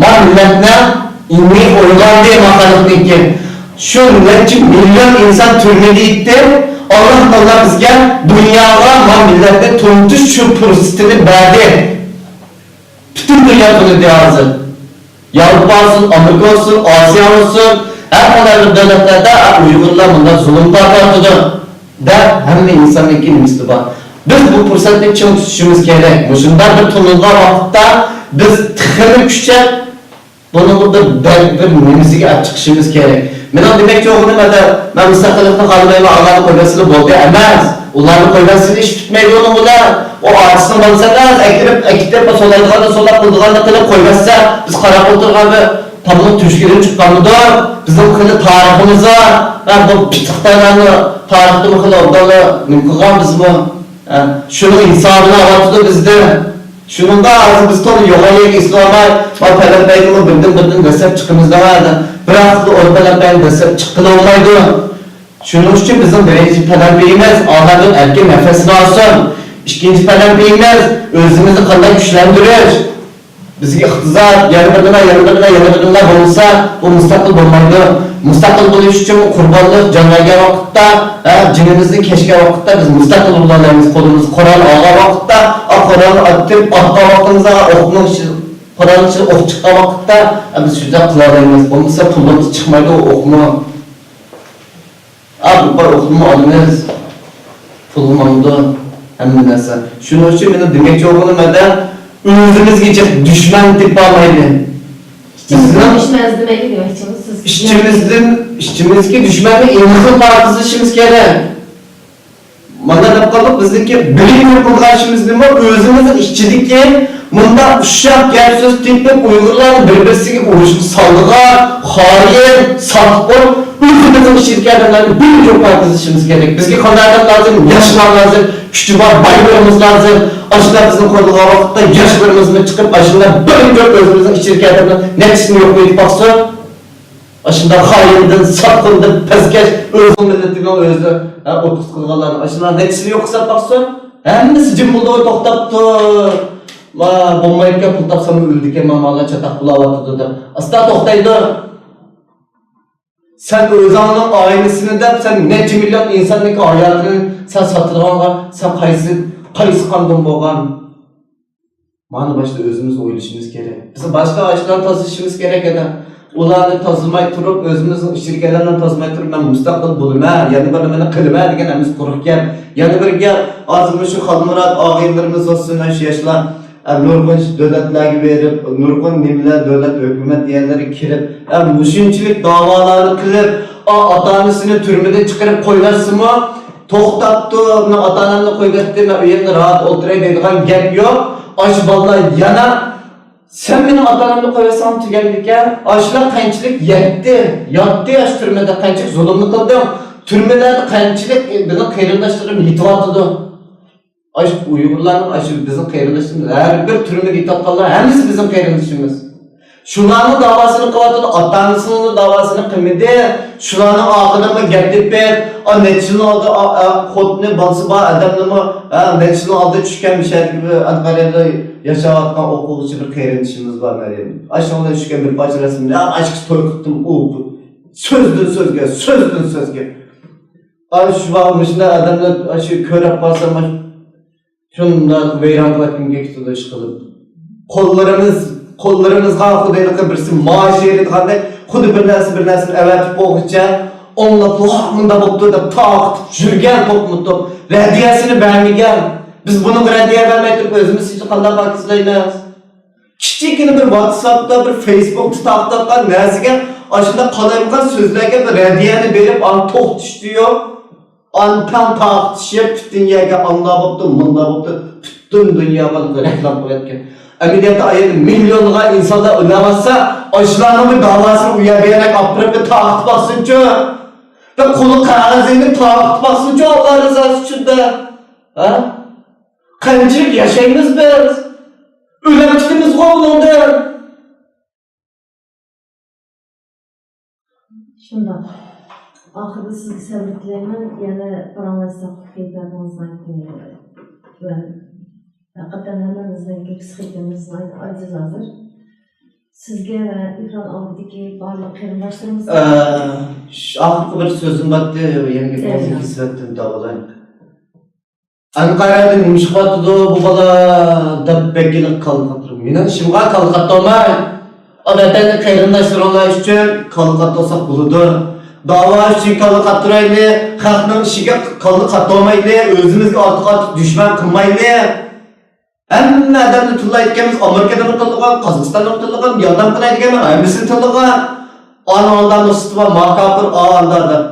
ما مىللەتنىڭ ئىلمىي ئويغاندى ما خەلقنىڭكى. شۇ نەچچە مىليون ئىنسان تۈرمىدە ياتتى. ئاللا تائالا بىزگە دۇنياغا ما مىللەتنى تونۇتۇش شۇ پۇرسىتىنى بەردى. پۈتۈن دۇنيا تونۇدى ھازىر. ياۋروپا بولسۇن، ئامېرىكا بولسۇن، ئاسىيا بولسۇن، ھەر قانداق بىر دۆلەتلەردە، ئە، ئۇيغۇرلار مۇنداق زۇلۇم تارتىۋاتىدۇ دەپ ھەممە ئىنساننىڭكى نېمىسى بار. بىز بۇ پۇرسەتنى چىڭ تۇتۇشىمىز كېرەك. مۇشۇنداق بىر تونۇلغان ۋاقىتتا بىز تېخىمۇ كۈچەپ، بۇنىڭغا بىر، بىر، بىر نېمىسىگە ئېلىپ چىقىشىمىز كېرەك. مېنىڭ دېمەكچى بولغىنىم، مەن مۇستەقىللىقنى خالىمايمەن، ئالغاننى قويۇۋەتسىلا بولدى ئەمەس. ئۇلارنى قويۇۋەتسىلا ئىش پۈتمەيدۇ ئۇنىڭ بىلەن. ئۇ ئارتىسنىڭ بالىسى ئەمەس، ئەكىرىپ، ئەكېتىپ، سولايدىغاننى سولاپ، قىلىدىغاننى قىلىپ قويۇۋەتسە، بىز قاراپ ئولتۇرغان بىر تامنىڭ تۆشۈكىدىن چىققانمىدۇق؟ بىزنىڭ خېلى تارىخىمىز بار. ھە، بۇ پىتىقتايلارنى تارىختىمۇ خېلى ئوبدانلا نېمە قىلغان بىزمۇ. ھە، شۇنىڭ ھېسابىنى ئالىۋاتىدۇ بىزدىن. شۇنىڭغا ھازىر بىز تولا يوغان يەرگە ئېسىلالماي، ما پەلەمپەينىمۇ بىردىن-بىردىن دەسسەپ چىقىمىز دەۋاتىدۇ. بىراق ئۇ پەلەمپەينى دەسسەپ چىققىلى بولمايدۇ. شۇنىڭ ئۈچۈن بىزنىڭ بىرىنچى پەلەمپىيىمىز ئادەمنىڭ ئەركىن نەپەسىنى ئالسۇن. ئىككىنچى پەلەمپىيىمىز ئۆزىمىزنى قانداق كۈچلەندۈرۈش. بىزگە ئىقتىساد، يەنە بىر نېمە، يەنە بىر نېمە، يەنە بىر نېمە بولمىسا، بۇ مۇستەقىل بولمايدۇ. مۇستەقىل بولۇش ئۈچۈن قۇربانلىق، جان بەرگەن ۋاقىتتا، ھە، جېنىمىزنى كەچكەن ۋاقىتتا بىز مۇستەقىل بولالايمىز. قولىمىزدا قورال ئالغان ۋاقىتتا، ئا، قورالنى ئاتتىم، ئاتقان ۋاقتىمىزدا ئوقنىڭ ئىچى-، قورالنىڭ ئىچىدە ئوق چىققان ۋاقىتتا، ئە، بىز شۇنداق قىلالايمىز. بولمىسا پۇلىمىز چىقمايدۇ، ئوقمۇ. ئا، بۇ بار ئوقۇمۇ ئالىمىز. پۇلغا ماڭىدۇ ھەممە نەرسە. شۇنىڭ ئۈچۈن مېنىڭ دېمەكچى بولغىنىم مەدە، ئۆزىمىزگە جىق دۈشمەن تېپىپ بولمايلى. ئىچىمىزدىن بىزنىڭ دۈشمەن ئىزدىمەيلى دېمەكچىمىز سىز. ئىچىمىزدىن، ئىچىمىزدىكى دۈشمەننى ئېغىزدىن پاكىزلىشىمىز كېرەك. مانا دەپ قالدۇق، بىزنىڭكى بىرىنچى قىلىدىغان ئىشىمىز نېمە؟ ئۆزىمىزنىڭ ئىچىدىكى مۇنداق ئۇششاق گەپ سۆز تېپىپ، ئۇيغۇرلارنى بىر-بىرسىگە ئۇرۇشقا سالىدىغان، خائىن، ساتقۇن، ئۆزىمىزنىڭ ئىچىدىكى ئادەملەرنى بىرىنچى پاكىزلىشىمىز كېرەك. بىزگە قانداق ئادەم لازىم؟ ياشلار لازىم، كۈچى بار بايلىرىمىز لازىم. ئاشۇنداق بىزنى قوللىغان ۋاقىتتا ياشلىرىمىزمۇ چىقىپ، ئاشۇنداق بىرىنچى ئۆزىمىزنىڭ ئىچىدىكى ئادەمنىڭ نەچچىسىنى يوقلاپ باقسۇن. ئاشۇنداق خائىندىن، ساتقۇندىن، پەسكەش، ئۆزىنىڭ مىللىتىنىڭ ئۆزى، ھە، ئوتقۇز قىلغانلارنى، ئاشۇلارنىڭ نەچچىسىنى يوقىساپ باقسۇن، ھەممىسى جىم بولدى، توختاپتۇ. ما، بولمايدىكەن، پۇل تاپسام ئۆلىدىكەن، ما، مالا چاتاق بولاۋاتىدۇ دەپ. ئاستا توختايدۇ. سەن ئۆزۈڭنىڭ ئائىلىسىنى دەپ، سەن نەچچە مىليون ئىنساننىڭكى ھاياتىنى سەن ساتىدىغانغا، سەن قايسى، قايسى قاندىن بولغان؟ مانا باشتا ئۆزىمىز ئويلىشىمىز كېرەك. بىز باشقا ئاشۇلارنى تازىلىشىمىز كېرەك ئەدە. ئۇلارنى تازىلىماي تۇرۇپ، ئۆزىمىزنىڭ ئىچىدىكى ئادەملەرنى تازىلىماي تۇرۇپ، مەن مۇستەقىل بولىمەن، يەنە بىر نېمىنى قىلىمەن دېگەن ھەممىسى قۇرۇق گەپ. يەنە بىر گەپ، ھازىر مۇشۇ خالمۇرات ئاغىنىلىرىمىز بولسۇن، شۇ ياشلار، ئە، نۇرغۇن دۆلەتلەرگە بېرىپ، نۇرغۇن نېمىلەر، دۆلەت، ھۆكۈمەت دېگەنلەرگە كىرىپ، ئە، مۇشۇنچىلىك داۋالارنى قىلىپ، ئا، ئاتا-ئانىسىنى تۈرمىدىن چىقىرىپ قويۇۋەتسىمۇ، توختاپتۇ، مېنىڭ ئاتا-ئانامنى قويۇۋەتتى، مەن ئۆيۈمدە راھەت ئولتۇراي دەيدىغان گەپ يوق. ئاشۇ بالىلار يەنە، سەن مېنىڭ ئاتا-ئانامنى قويۇۋەتسەڭ تۈگەيدىكەن. ئاشۇلار قانچىلىك يەتتى، ياتتى ئاشۇ تۈرمىدە، قانچىلىك زۇلۇمنى قىلدىڭ. تۈرمىلەردە قانچىلىك بىزنىڭ قېرىنداشلىرىم يېتىۋاتىدۇ. ئاشۇ ئۇيغۇرلارنىڭ، ئاشۇ بىزنىڭ قېرىندىشىمىز، ھەر بىر تۈرمىدە يېتىۋاتقانلار ھەممىسى بىزنىڭ قېرىندىشىمىز. شۇلارنىڭ داۋاسىنى قىلىۋاتىدۇ، ئاتا-ئانىسىنىڭ داۋاسىنى قىلمىدى. شۇلارنىڭ ئارقىدىنمۇ گەپ تېپىپ، ئا، نەچچە يىلنىڭ ئالدى، ئا، ئا، خوتۇنى، بالىسى بار ئادەمنىمۇ، ئا، نەچچە يىلنىڭ ئالدى چۈشكەن مۇشەدىكى ئەنقەرەدە ياشاۋاتقان ئوقۇغۇچى بىر قېرىندىشىمىز بار، مەريەم. ئاشۇنىڭ بىلەن چۈشكەن بىر پارچە رەسىمنى، ئا، ئاشۇ توي قىلدىم، ئۇ، بۇ. سۆزدىن سۆزگە، سۆزدىن سۆزگە. ئاشۇ ۋاق مۇشۇنداق ئادەملەر ئاشۇ كۆرۈپ قالسام، شۇنداق ۋەيران قىلىۋەتكۈم كېلىپ كېتىدۇ ئىشقىلىپ. قوللىرىمىز، قوللىرىمىزغا خۇددى ھېلىقى بىرسى مائاش بېرىدىغاندەك، خۇددى بىر نەرسە، بىر نەرسىنى ئەۋەتىپ بولغۇچە ئوڭلاپ، ۋاھ، مۇنداق بوپتۇ دەپ تارقىتىپ يۈرگەن توپمۇ توپ. رەددىيەسىنى بەرمىگەن. بىز بۇنىڭغا رەددىيە بەرمەي تۇرۇپ ئۆزىمىز ئۈچۈن قانداق پاكىزلايمىز؟ كىچىككىنە بىر ۋاتساپتا، بىر فېيسبۇكتا تارقىتىۋاتقان نەرسىگە ئاشۇنداق قالايمىقان سۆزلەرگە بىر رەددىيەنى بېرىپ، ئاندىن توختىشى يوق. ئاندىن تەڭ تارقىتىشىپ، پۈتۈن يەرگە ئاندا بوپتۇ، مۇندا بوپتۇ، پۈتۈن دۇنياغا رەكلام قىلىۋەتكەن. ئەمەلىيەتتە ئايەتتە مىليونلىغان ئىنسانلار ئۆلەۋاتسا، ئاشۇلارنىڭ بىر داۋاسىنى ئۇ يەر بۇ يەرگە ئاپىرىپ بىر تارقىتىپ باقسۇنچۇ. بىر قۇلۇ قەغىزىنى تارقىتىپ باقسۇنچۇ، ئاللا رىزاسى ئۈچۈن دە. ھە؟ قانچىلىك ياشايمىز بىز؟ ئۆلۈپ كېتىمىزغۇ بۇنىڭدىن. شۇنداق. ئاخىرىدا سىزگە سەۋر تىلەيمەن. يەنە پاراڭلاشساق، كەيپىياتىڭىز ناھايىتى تۆۋەن. ھەقىقەتەن ھەممىمىزنىڭكى پسىخىكىمىز ناھايىتى ئاجىز ھازىر. سىزگە ۋە ئېكران ئالدىدىكى بارلىق قېرىنداشلىرىمىزغا، ئە، ش-، ئاخىرقى بىر سۆزۈم بارتى، يەنە گېپىڭىزنى كېسىۋەتتىم، داۋالايمەن. ئەنقەرەدە نېمە ئىش قىلىۋاتىدۇ بۇ بالا دەپ بەكلا كاللا قاتۇرۇپ. مېنىڭ ئىشىمغا كاللا قاتۇرماي. ئا، ۋەتەندىكى قېرىنداشلىرىڭلار ئۈچۈن كاللا قاتۇرساق بولىدۇ. داۋا ئۈچۈن كاللا قاتۇرايلى، خەقنىڭ ئىشىگە كاللا قاتۇرمايلى، ئۆزىمىزگە ئارتۇق-ئارتۇق دۈشمەن قىلمايلى. ھەممە ئادەمنى تىللايدىكەنمىز، ئامېرىكىدىنمۇ تىللىغان، قازاقىستاندىنمۇ تىللىغان، ياردەم قىلاي دېگەنمەن، ھەممىسىنى تىللىغان. ئانىڭ ئالدىدا نۇقسىتى بار، ما كاپىر، ئا ئاندا دەپ.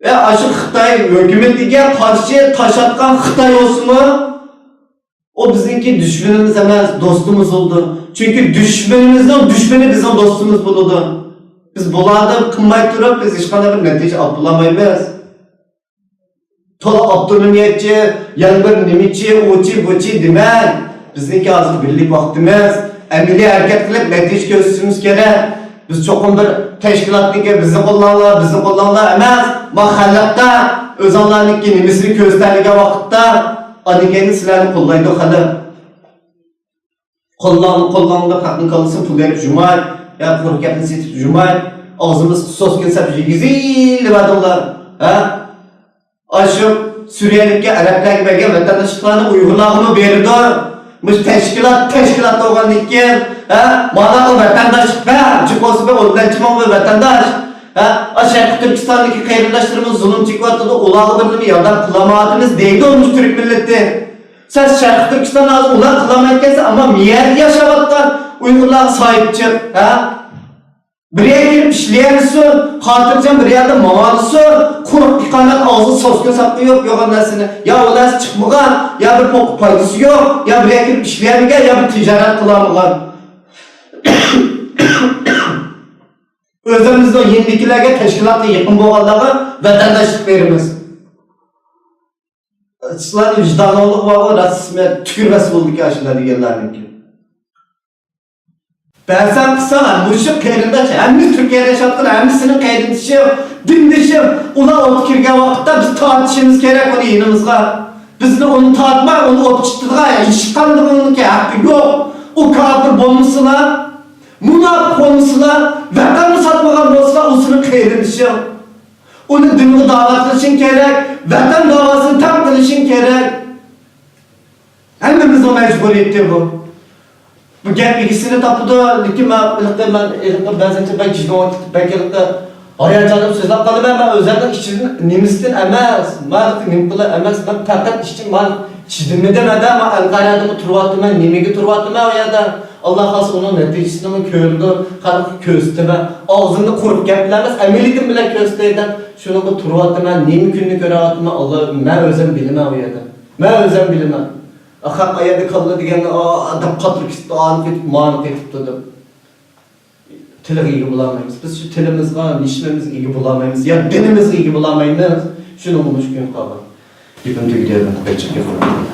ۋە ئاشۇ خىتاي ھۆكۈمىتىگە قارشى تاش ئاتقان خىتاي بولسىمۇ، ئۇ بىزنىڭكى دۈشمىنىمىز ئەمەس، دوستىمىز بولىدۇ. چۈنكى دۈشمىنىمىزنىڭ دۈشمىنى بىزنىڭ دوستىمىز بولىدۇ. بىز بۇلاردىن قىلماي تۇرۇپ، بىز ھېچقانداق بىر نەتىجە ئاپىرالمايمىز. تولا ئاپتونومىيەچى، يەنە بىر نېمىچى، ئۇچى، بۇچى دېمەڭ. بىزنىڭكى ھازىر بىرلىك ۋاقتىمىز. ئەمەلىي ھەرىكەت قىلىپ نەتىجە كۆرسىتىشىمىز كېرەك. بىز چوقۇم بىر تەشكىلاتنىڭكى بىزنى قوللاڭلار، بىزنى قوللاڭلار ئەمەس، ما خەلققە ئۆزۈڭلارنىڭكى نېمىسىنى كۆرسىتەلىگەن ۋاقىتتا، ئاندىن كېيىن سىلەرنى قوللايدۇ خەلق. قوللاڭ-، قوللاڭلار خەقنىڭ كاللىسىنى پۇل بېرىپ جۇماي، يا قۇرۇق گەپنى سېتىپ جۇماي، ئاغزىمىزغا سوس كۆرسەپ يېگۈزۈۋېلىۋەردىڭلار، ھە؟ ئاشۇ سۈرىيەلىككە، ئەرەبلەرگە بەرگەن ۋەتەنداشلىقلارنى ئۇيغۇرلارغىمۇ بېرىدۇ. مۇشۇ تەشكىلات، تەشكىلات بولغاندىن كېيىن، ھە؟ مانا ئۇ ۋەتەنداشلىق بەر، جۇقۇسى بىر ئون نەچچە مىڭ بىر ۋەتەنداش، ھە؟ ئا، شەرقىي تۈركىستاندىكى قېرىنداشلىرىمىز زۇلۇم چېكىۋاتىدۇ، ئۇلارغا بىر نېمە ياردەم قىلالمايۋاتىمىز دەيدۇ مۇشۇ تۈرك مىللىتى. سەن شەرقىي تۈركىستاندا ھازىر ئۇلار قىلالمايدىكەنسەن، ئەمما مىيەردە ياشاۋاتقان ئۇيغۇرلارغا ساھىب چىق، ھە؟ بىر يەرگە كىرىپ ئىشلىيەلىسۇن، خاتىرجەم بىر يەردە ماڭالىسۇن، قۇرۇق ئىقامەت ئاغزىغا سوس كۆرسەپ قويۇپ يوغان نەرسىنى، يا ئۇ نەرسە چىقمىغان، يا بىر پوق پايدىسى يوق، يا بىر يەرگە كىرىپ ئىشلىيەلمىگەن، يا بىر تىجارەت قىلالمىغان. ئۆزىمىزنىڭ يېنىدىكىلەرگە، تەشكىلاتقا يېقىن بولغانلارغا ۋەتەنداشلىق بېرىمىز. ئىسلام ۋىجدانلىق بارغۇ، راسىسمە تۈكۈرمەس بولدىكەن ئاشۇنداق دېگەنلەرنىڭكى. بەرسەم قىلساڭ، مۇشۇ قېرىنداش، ھەممىسى تۈركىيەدە ياشاۋاتقان، ھەممىسىنىڭ قېرىندىشى، دىندىشى، ئۇلار ئوتقا كىرگەن ۋاقىتتا بىز تارتىشىمىز كېرەك ئۇنى يېنىمىزغا. بىزنى ئۇنى تارتماي، ئۇنى ئوتقا چىقتىدىغان ھېچقاندىر ئۇنىڭكى ھەققى يوق. ئۇ كاپىر بولمىسىلا، مۇناپىق بولمىسىلا، ۋەتەننى ساتمىغان بولسىلا، ئۇ سېنىڭ قېرىندىشىڭ. ئۇنى دىنغا داۋەت قىلىشىڭ كېرەك، ۋەتەن داۋاسىنى تەڭ قىلىشىڭ كېرەك. ھەممىمىزنىڭ مەجبۇرىيىتى بۇ. بۇ گەپ ئىگىسىنى تاپىدۇ، لېكىن مەن ھېلىقى، مەن ھېلىقى بەزىنچە بەك جىددىي، بەك ھېلىقى ھاياجانلىنىپ سۆزلەپ قالىمەن. مەن ئۆزۈمنىڭ ئىچىدىن نېمىسىدىن ئەمەس، مەن ھېلىقى نېمە قىلىپ ئەمەس، مەن پەقەت ئىچىم، مەن چىدىمىدىم ھەدە، مەن ئەنقەرەدىمۇ تۇرۇۋاتىمەن، نېمىگە تۇرۇۋاتىمەن ئۇ يەردە. ئاللا خالىسا ئۇنىڭ نەتىجىسىنىمۇ كۆرىدۇ، خەلققە كۆرسىتىمەن. ئاغزىمدا قۇرۇق گەپ بىلەن ئەمەس، ئەمەلىيىتىم بىلەن كۆرسىتەي دەپ شۇنىڭغا تۇرۇۋاتىمەن. نېمە كۈننى كۆرۈۋاتىمەن، ئاللا، مەن ئۆزۈم بىلىمەن ئۇ يەردە. مەن ئۆزۈم بىلىمەن. خەق ئايەردە كاللا دېگەندە، ئا، دەپ قاتۇرۇپ كېتىپتۇ، ئانى قېتىپ، مانى قېتىپتۇ دەپ. تىلىغا ئىگە بولالمايمىز. بىز شۇ تىلىمىزغا، نېشىمىزغا ئىگە بولالمايمىز. يا دىنىمىزغا ئىگە بولالمايمىز. شۇنىڭغا مۇشۇ كۈن قالغان. گېپىم تۈگىدى، بەك جىق گەپ قىلدىم.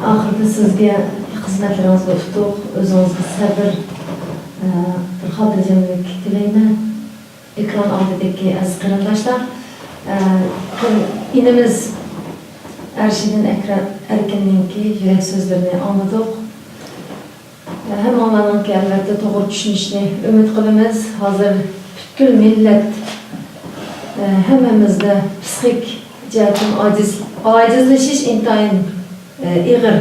ئاخىردا سىزگە خىزمەتلىرىڭىزدە ئۇتۇق، ئۆزىڭىزگە سەبىر، بىر خاتىرجەملىك تىلەيمەن. ئېكران ئالدىدىكى ئەزىز قېرىنداشلار، ئە، ئىنىمىز ئەرشىدىن ئەكرەم ئەركىننىڭكى يۈرەك سۆزلىرىنى ئاڭلىدۇق. ئە، ھەممىڭلارنىڭكى ئەلۋەتتە توغرا چۈشىنىشىنى ئۈمىد قىلىمىز. ھازىر پۈتكۈل مىللەت، ئە، ھەممىمىزدە پسىخىك جەھەتتىن ئاجىز، ئاجىزلىشىش ئىنتايىن، ئە، ئېغىر.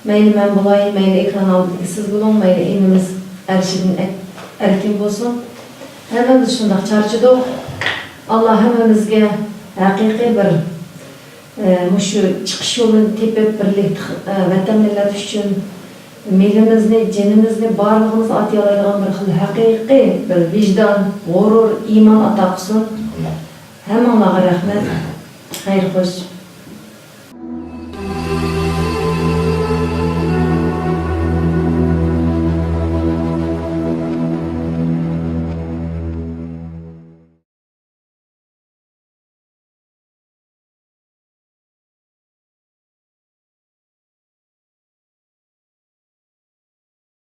مەيلى مەن بولاي، مەيلى ئېكران ئالدىدىكى سىز بولۇڭ، مەيلى ئىنىمىز ئەرشىدىن ئەك-، ئەركىن بولسۇن. ھەممىمىز شۇنداق چارچىدۇق. ئاللا ھەممىمىزگە ھەقىقىي بىر، ئە، مۇشۇ چىقىش يولىنى تېپىپ، بىرلىكتە، ئە، ۋەتەن مىللەت ئۈچۈن مېلىمىزنى، جېنىمىزنى، بارلىقىمىزنى ئاتىيالايدىغان بىر خىل ھەقىقىي بىر ۋىجدان، غۇرۇر، ئىمان ئاتا قىلسۇن. ھەممىڭلارغا رەھمەت. خەير خوش.